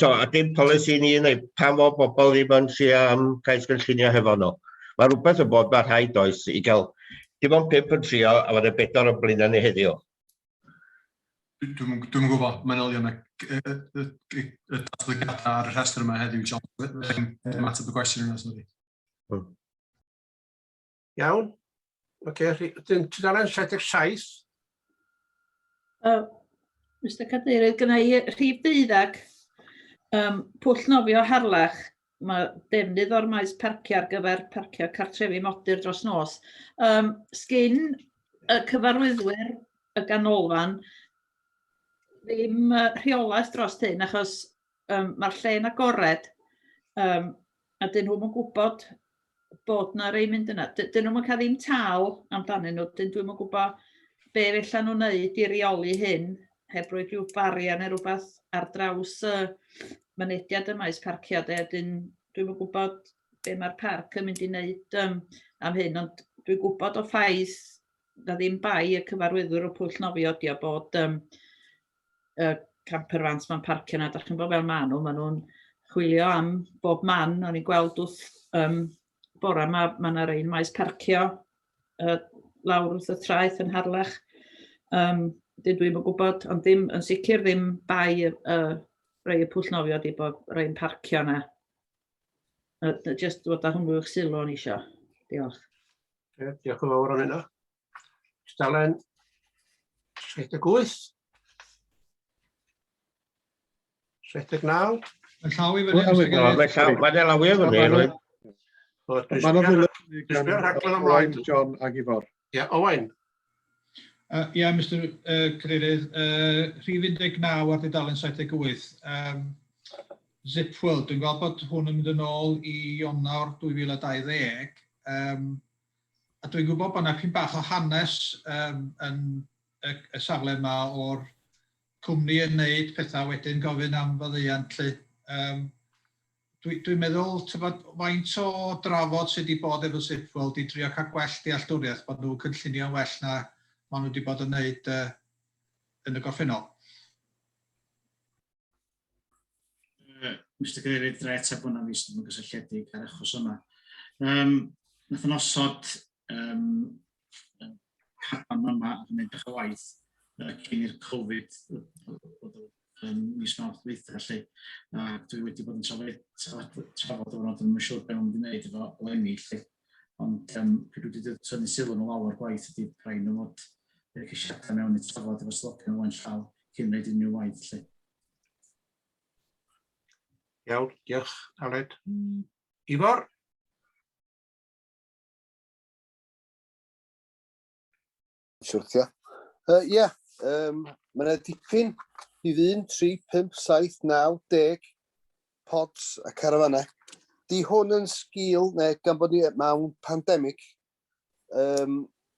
So, a dim polisi ni neu pam o bobl ddim yn trio am cais gynllunio hefo nhw. Mae rhywbeth yn bod, mae rhaid oes i gael dim ond pump yn trio a mae'n bedwar yn blaenau ni heddiw. Dwi'n dwi gwybod manylion y, y, y, y, y datblygiadau ar y rhestr yma heddiw, John. Ddim ateb y gwestiwn yna, sori. Iawn. Oce, okay, tudalen 77. Mr Cadeirydd, gyna i rhif deuddag, pwll nofio Harlech, mae defnydd o'r maes parcio ar gyfer parcio cartrefi modur dros nos. Sgin y cyfarwyddwyr y ganolfan ddim rheolaeth dros hyn, achos mae'r lle'n agored, a dyn nhw'm yn gwybod bod 'na rei mynd yna. Dyn nhw'm yn cael ddim tâl amdanyn nhw, dyn dwi'm yn gwybod be fellan nhw'n wneud i reoli hyn, heb roi rhyw bariau neu rhywbeth ar draws y mynediad y maes parcio de, dyn dwi'm yn gwybod be mae'r parc yn mynd i wneud am hyn, ond dwi'n gwybod o ffaith na ddim bai y cyfarwyddwr o pwll nofio ydi o bod y camper vans ma'n parcio 'na, dach chi'n gwybod fel maen nhw, maen nhw'n chwilio am bob man. O'n i'n gweld wrth bore 'ma, ma' 'na rei maes parcio lawr wrth y traeth yn Harlech. Dydw dwi'm yn gwybod, ond ddim yn sicr ddim bai y rei y pwll nofio 'di bod rei'n parcio 'na. Jyst dod â hwnnw i'ch sylw o'n i isio. Diolch. Okay, diolch yn fawr am hynna. Tudalen 78. 79. Mae llaw i fyny. Mae llaw, mae'n llaw i fyny. Mae'n ddilyn gan Owain, John ag Ifor. Ie, Owain. Ie, Mr Cadeirydd, rhif 19 ar dudalen 78. Zip World, dwi'n gweld bod hwn yn mynd yn ôl i Ionawr 2020. A dwi'n gwybod bod yna pyn bach o hanes yn y, y safle yma o'r cwmni yn neud pethau wedyn gofyn am faddeuant 'lly. Dwi'n dwi meddwl, tybod, faint o drafod sydd wedi bod efo Zipworld i drio cael gwell dealltwriaeth bod nhw'n cynllunio'n well na maen nhw wedi bod yn neud yn y gorffennol. Mr Cadeirydd, dra ateb hwnna fi sydd yn gysylltiedig â'r achos yma. Nath yn osod caban yma yn gwneud bach o waith cyn i'r Covid ddod yn mis Mawrth dwytha 'lly. A dwi wedi bod yn trafod, trafod efo nhw, dwi'm yn siŵr beth nhw'n mynd i wneud efo eleni 'lly. Ond pryd dwi wedi tynnu sylw nhw lawr gwaith ydy rhaid nhw fod y ceisiadau mewn i trafod efo swyddogion ymlaen llaw cyn gwneud unrhyw waith 'lly. Iawn, diolch Aled. Ifor? Siwrtia. Ie, yeah, mae yna dipyn i 1, 3, 5, 7, 9, 10 pods a carafanau. Di hwn yn sgil, neu gan bod ni mewn pandemig,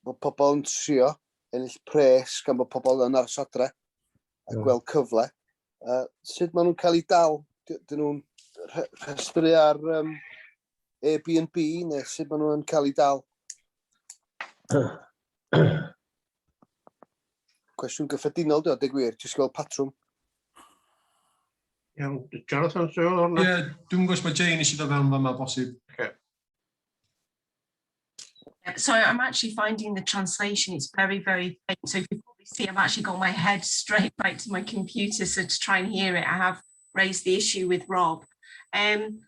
bod pobl yn trio ennill pres gan bod pobl yn aros adre a gweld cyfle. Sut maen nhw'n cael eu dal? Dyn nhw'n rhestru ar Airbnb neu sut maen nhw'n cael eu dal? Cwestiwn gyffredinol, dwi'n dweud gwir, jyst gweld patrwm. Iawn, Jonathan, dwi'n meddwl? Ie, dwi'n gwybod mae Jane eisiau dod fewn fama bosib. Okay. Sorry, I'm actually finding the translation. It's very, very faint. So if you probably see, I've actually got my head straight right to my computer. So to try and hear it, I have raised the issue with Rob. Is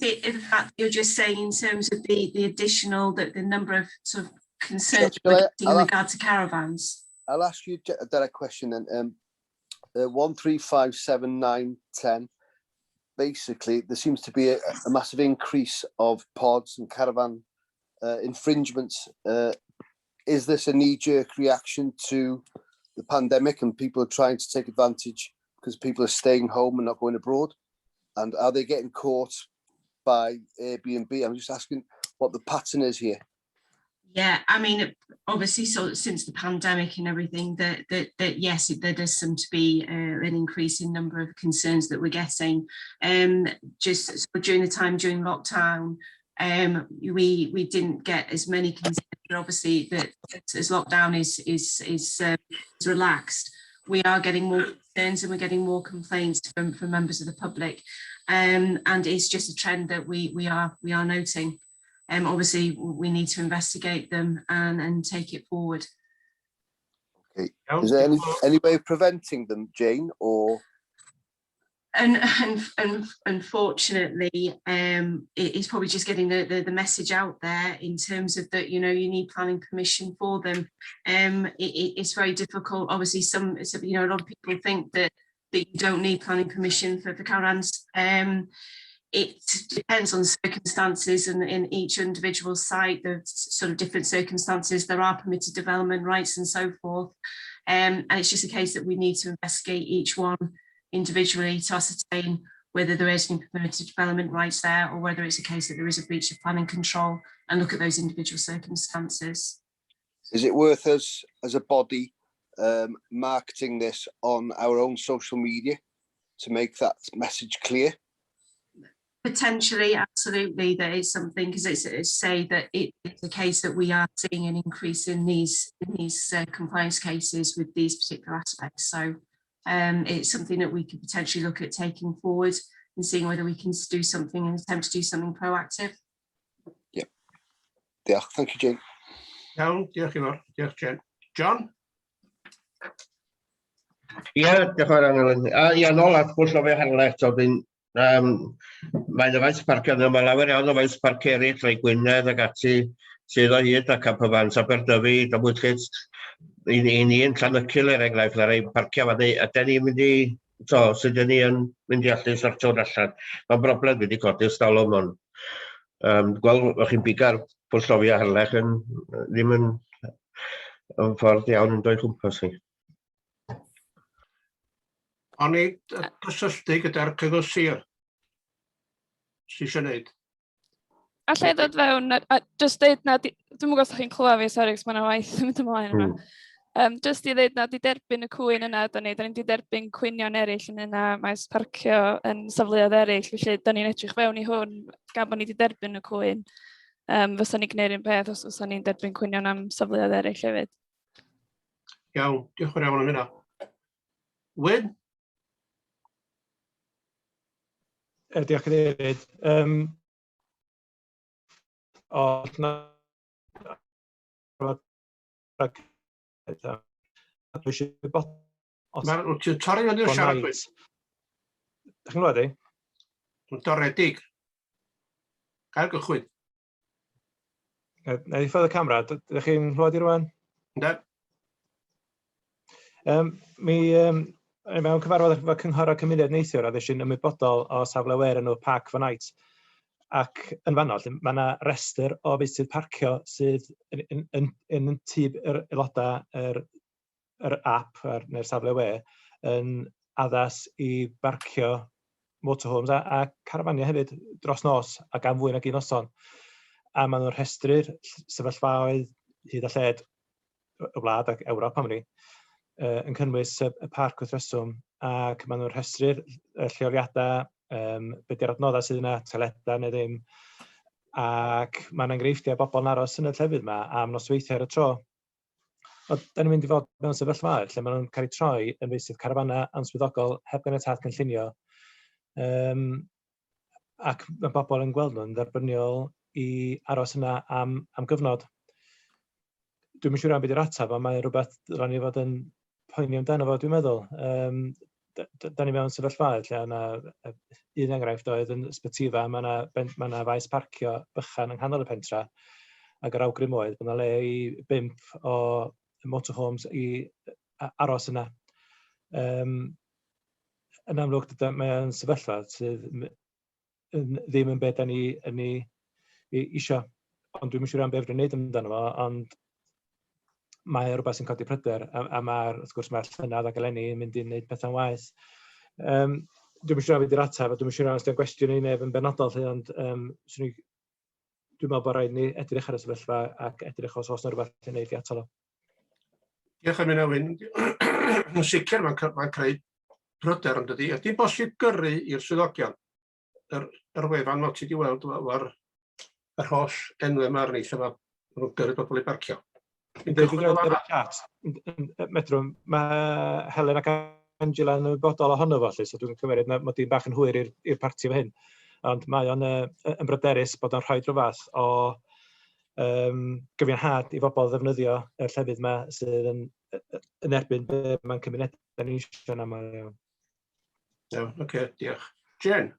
it the fact that you're just saying in terms of the additional, the number of sort of concerns Shall I- we're getting in I'll ask- regard to caravans? I'll ask you a direct question then. 1, 3, 5, 7, 9, 10. Basically, there seems to be a massive increase of pods and caravan infringements. Is this a knee-jerk reaction to the pandemic and people are trying to take advantage because people are staying home and not going abroad? And are they getting caught by Airbnb? I'm just asking what the pattern is here. Yeah, obviously, so since the pandemic and everything, that yes, there does seem to be an increase in number of concerns that we're getting. Just so during the time during lockdown, we didn't get as many concerns. But obviously, that as lockdown is relaxed, we are getting more concerns and we're getting more complaints from members of the public, and it's just a trend that we are noting. Obviously, we need to investigate them and take it forward. Okay. Is there any way of preventing them, Jane, or? And unfortunately, it is probably just getting the message out there in terms of that, you need planning permission for them. It's very difficult. Obviously, a lot of people think that you don't need planning permission for caravans. It depends on circumstances, and in each individual site, there's sort of different circumstances. There are permitted development rights and so forth. And it's just a case that we need to investigate each one individually to ascertain whether there is any permitted development rights there or whether it's a case that there is a breach of planning control, and look at those individual circumstances. Is it worth us as a body marketing this on our own social media to make that message clear? Potentially, absolutely, that is something, because it's say that it's the case that we are seeing an increase in these compliance cases with these particular aspects. So it's something that we could potentially look at taking forward and seeing whether we can do something and attempt to do something proactive. Yeah. Diolch. Thank you, Jane. Iawn, diolch i fawr. Diolch, Jane. John? Ie, diolch yn fawr, Elwyn. Ia, nôl at Pwll Nofio Harlech, so dwi'n, mae'n y faes parcio yna, mae lawer iawn o faes parcio eraill, rhai Gwynedd ac ati, sydd o hyd ac Aberfan, Aberdyfi, Domwydllyd, i ni yn Llanycil er enghraifft, ar ei parcio fan a dyn ni'n mynd i, so, sut dyn ni yn mynd i allu sortio hwn allan. Mae'n broblem wedi codi ers talwm, ond gweld o'ch chi'n biga'r Pwll Nofio Harlech yn, ddim yn ffordd iawn yn dod chwmpas chi. O'n i gysylltu gyda'r cyngor sir. Sy eisiau gwneud? Alla i ddod fewn, a just deud na, dwi'm yn gwybod os chi'n clywed fi, sori, cos mae yna waith yn mynd ymlaen yma. Just i ddeud na, di derbyn y cwyn yna, da ni di derbyn cwynion eraill yn yna, maes parcio yn safleoedd eraill, felly da ni'n edrych fewn i hwn, gan bod ni di derbyn y cwyn. Fysa ni'n gwneud un peth os fysa ni'n derbyn cwynion am safleoedd eraill hefyd. Iawn, diolch yn fawr am hynna. Wyn? Diolch Cadeirydd. O, na, dwi eisiau gwybod os Wyt ti'n torri fyny o'r siarad, Wyn? Dach chi'n clywed i? Mae'n doredig. Gael gychwyn. Na i ddiffodd y camera. Ydych chi'n clywed i rwan? Yndw. Mi, mewn cyfarfod efo cynghorau cymuned neithiwr, a ddes i'n ymwybodol o safle wer enw Park for Night. Ac yn fanno, lle mae yna restr o feysydd parcio sydd yn tŷ yr aelodau yr yr app ar, neu'r safle we yn addas i barcio motorhomes a, a carafaniau hefyd dros nos ac am fwy nag un noson. A maen nhw'n rhestru'r sefyllfaoedd hyd a lled y wlad ac Ewrop am ni, yn cynnwys y, y parc wrth reswm, ac maen nhw'n rhestru'r lleoliadau, um, be di'r adnoddau sydd yna, toiledau neu ddim, ac mae'n enghreifftiau bobl yn aros yn y llefydd yma am nosweithiau ar y tro. Ond da ni'n mynd i fod mewn sefyllfaoedd lle maen nhw'n cael eu troi yn feysydd carafanau answyddogol heb ganiatâd cynllunio. Um, ac mae bobl yn gweld nhw'n dderbyniol i aros yna am, am gyfnod. Dwi'n yn siŵr am beth yw'r ateb, ond mae'n rhywbeth rhaid ni fod yn poeni amdano fo, dwi'n meddwl. Um, da ni mewn sefyllfaoedd lle yna un enghraifft oedd yn Ysbytyfa, mae yna, ma yna faes parcio bychan yng nghanol y pentra, ac yr awgrym oedd bod yna le i bump o motorhomes i aros yna. Um, yn amlwg, mae'n sefyllfa sydd yn, ddim yn beth da ni yn ei, ei isio. Ond dwi'n siŵr am beth fedrwn wneud amdano fo, ond mae o rhywbeth sy'n codi pryder, a, a mae'r, wrth gwrs, mae'r llynedd ac eleni yn mynd i wneud pethau'n waeth. Um, dwi'n siŵr am fynd i'r ateb, a dwi'n siŵr am os gwestiwn i neb yn benodol, lle, ond um, i, dwi'n meddwl bod rhaid ni edrych ar y sefyllfa ac edrych os oes yna rhywbeth i wneud i atal o. Diolch am hynna, Wyn. Yn sicr mae'n mae creu pryder yn dydy. Ydy'n bosib gyrru i'r swyddogion yr, yr wefan mod ti wedi weld efo'r yr holl enwau yma arni lle mae nhw'n gyrru bobl i barcio? Yn dweud yn y chat, Medrwn, mae Helen ac Angela yn ymwybodol ohono fo, lle, so dwi'n cymryd na mod i'n bach yn hwyr i'r parti fo hyn. Ond mae o'n uh, yn bryderus bod o'n rhoi rhyw fath o um, gyfiawnhad i bobl ddefnyddio y llefydd yma sydd yn, yn erbyn be mae'n cymunedau ni eisiau yn aml iawn. Iawn, oce, okay, diolch. Jen?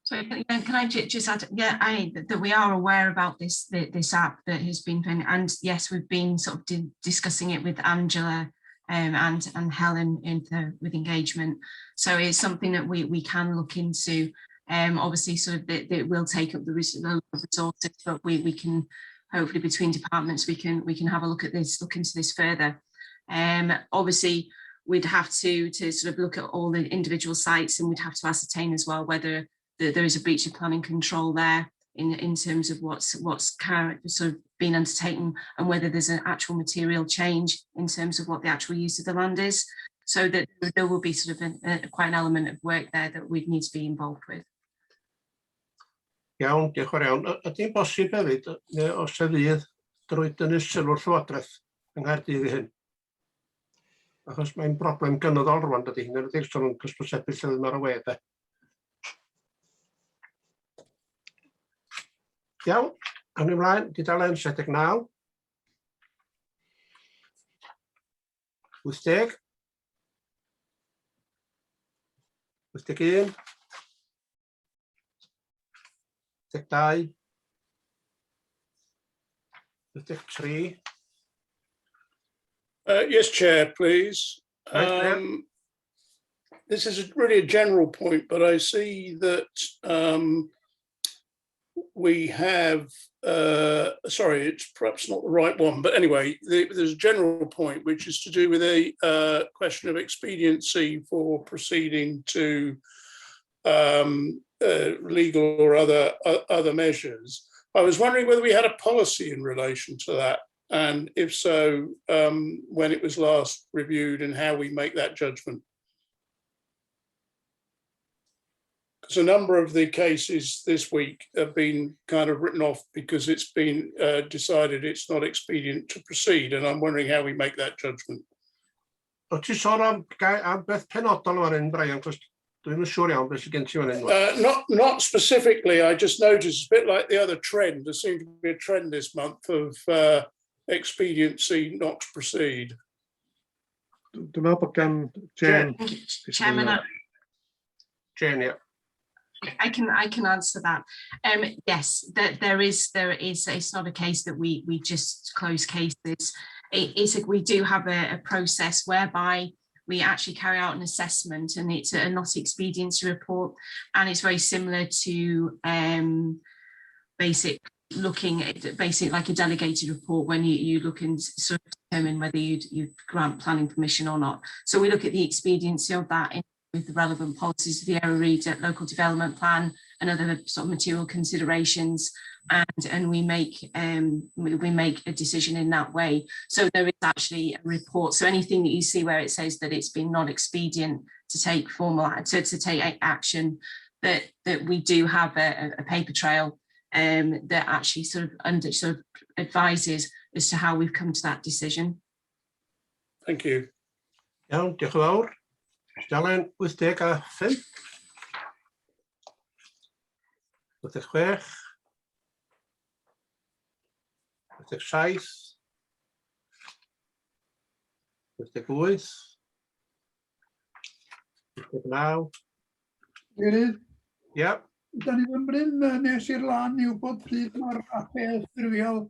So can I just add, yeah, I, that we are aware about this this app that has been, and yes, we've been sort of discussing it with Angela and, and Helen in the, with engagement. So it's something that we, we can look into. Um, obviously, sort of that, that will take up the resources, but we, we can hopefully between departments we can we can have a look at this, look into this further. Um, obviously, we'd have to to sort of look at all the individual sites and we'd have to ascertain as well whether the, there is a breach of planning control there in, in terms of what's what's sort of been undertaken and whether there's an actual material change in terms of what the actual use of the land is. So that there will be sort of a, quite an element of work there that we'd need to be involved with. Iawn, diolch yn fawr iawn. Ydy'n bosib hefyd, neu os e fydd, drwy dynnu sylw'r Llywodraeth yng Nghaerdydd i hyn? Achos mae'n broblem gynyddol rwan, dydy, yn enwedig os nhw'n hysbysebu llefydd ar y we, de. Iawn, awn ni ymlaen, dudalen 79. 80. 81. 82. 83. Yes, Chair, please. Right, This is really a general point, but I see that we have, sorry, it's perhaps not the right one, but anyway, there's a general point, which is to do with a question of expediency for proceeding to legal or other measures. I was wondering whether we had a policy in relation to that, and if so, when it was last reviewed and how we make that judgment. Because a number of the cases this week have been kind of written off because it's been decided it's not expedient to proceed, and I'm wondering how we make that judgment. O ti sôn am, am beth penodol fan hyn, Brian, cos dwi'n yn siŵr iawn beth sydd gen ti fan hyn. Not specifically, I just noticed a bit like the other trend, there seemed to be a trend this month of expediency not to proceed. Dwi'n meddwl bod gan Jane... Chairman, Jane, yeah. I can answer that. Yes, there is. It's not a case that we just close cases. We do have a process whereby we actually carry out an assessment, and it's a not expediency report, and it's very similar to basic looking at basically like a delegated report when you, you look and sort of determine whether you'd, you'd grant planning permission or not. So we look at the expediency of that in, with the relevant policies of the Eryri local development plan and other sort of material considerations and and we make um, we, we make a decision in that way. So there is actually a report. So anything that you see where it says that it's been not expedient to take formal to, to take action, that that we do have a, a paper trail um, that actually sort of under sort of advises as to how we've come to that decision. Thank you. Iawn, diolch yn fawr. Tudalen 85. 86. 87. 88. 89. Gilydd. Ia. Da ni fymryn nes i'r lan i wybod pryd mae'r apêl ffurfiol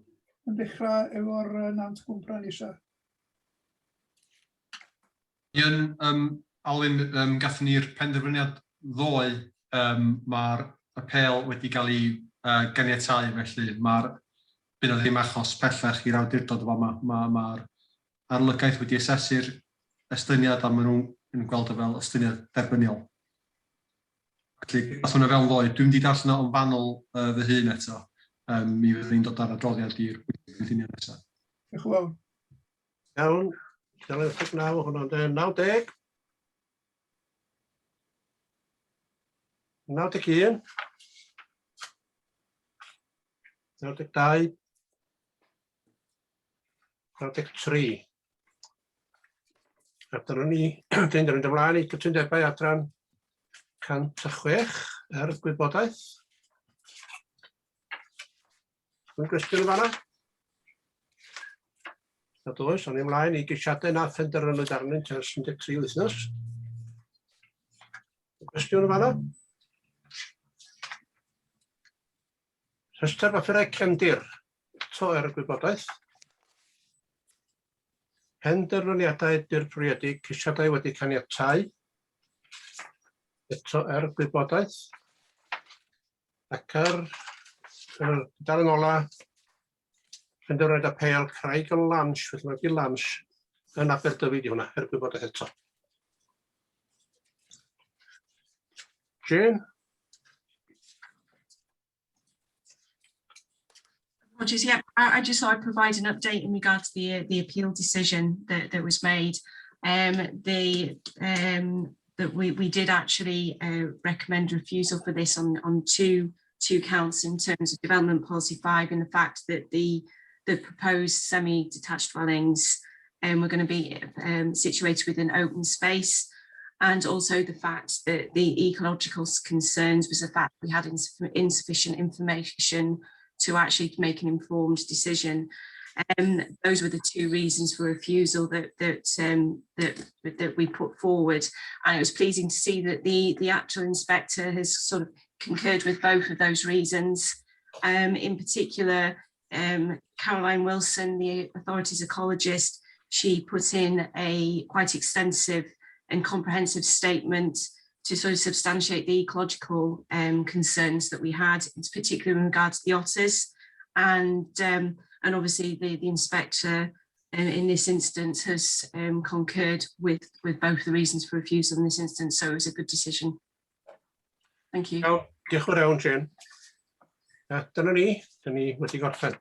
yn dechrau efo'r Nant Gwmbran isa. Ian, um, Alun, um, gathon ni'r penderfyniad ddoe, um, mae'r apêl wedi cael ei uh, ganiatáu, felly mae'r bydd na ddim achos pellach i'r awdurdod o fama. Mae'r ma, ma arolygaeth wedi asesu'r estyniad a maen nhw'n gweld o fel estyniad derbyniol. Felly, gath hwnna fewn ddoe. Dwi'n wedi darllen o'n fanwl uh, fy hun eto. Um, mi fydd ni'n dod ar adroddiad i'r cynllunio nesaf. Diolch yn fawr. Iawn, tudalen 89 hwnna, ynde? 90. 91. 92. 93. A dyna ni, dyn ni'n mynd ymlaen i gytundebau adran 106 er gwybodaeth. Dwi'n gwestiwn yn fanna? Nad oes, o'n ymlaen i geisiadau na phenderfynwyd arnynt ers 13 wythnos. Gwestiwn yn fanna? Rhestr bapurau cefndir, eto er y gwybodaeth. Penderfyniadau dirprwyedig, ceisiadau wedi caniatáu, eto er gwybodaeth. Ac ar yr dalen ola, penderfyniad apêl Craig y Lansh, felly mae wedi Lansh yn Aberdyfi di hwnna, er gwybodaeth eto. Jane? Apologies, yeah, I, I just thought I'd provide an update in regard to the the appeal decision that, that was made. Um, the um, that we, we did actually uh, recommend refusal for this on, on two two counts in terms of development policy five and the fact that the the proposed semi-detached dwellings um, were going to be um, situated within open space and also the fact that the ecological concerns was the fact we had insufficient information to actually make an informed decision. Um, those were the two reasons for refusal that that um, that that we put forward, and it was pleasing to see that the the actual inspector has sort of concurred with both of those reasons. Um, in particular, um, Caroline Wilson, the authorities ecologist, she put in a quite extensive and comprehensive statement to sort of substantiate the ecological um, concerns that we had, particularly in regard to the otters. And, um, and obviously the, the inspector um, in this instance has um, concurred with, with both the reasons for refusal in this instance, so it was a good decision. Thank you. Iawn, diolch yn fawr iawn, Jane. A dyna ni, dyna ni wedi gorffen.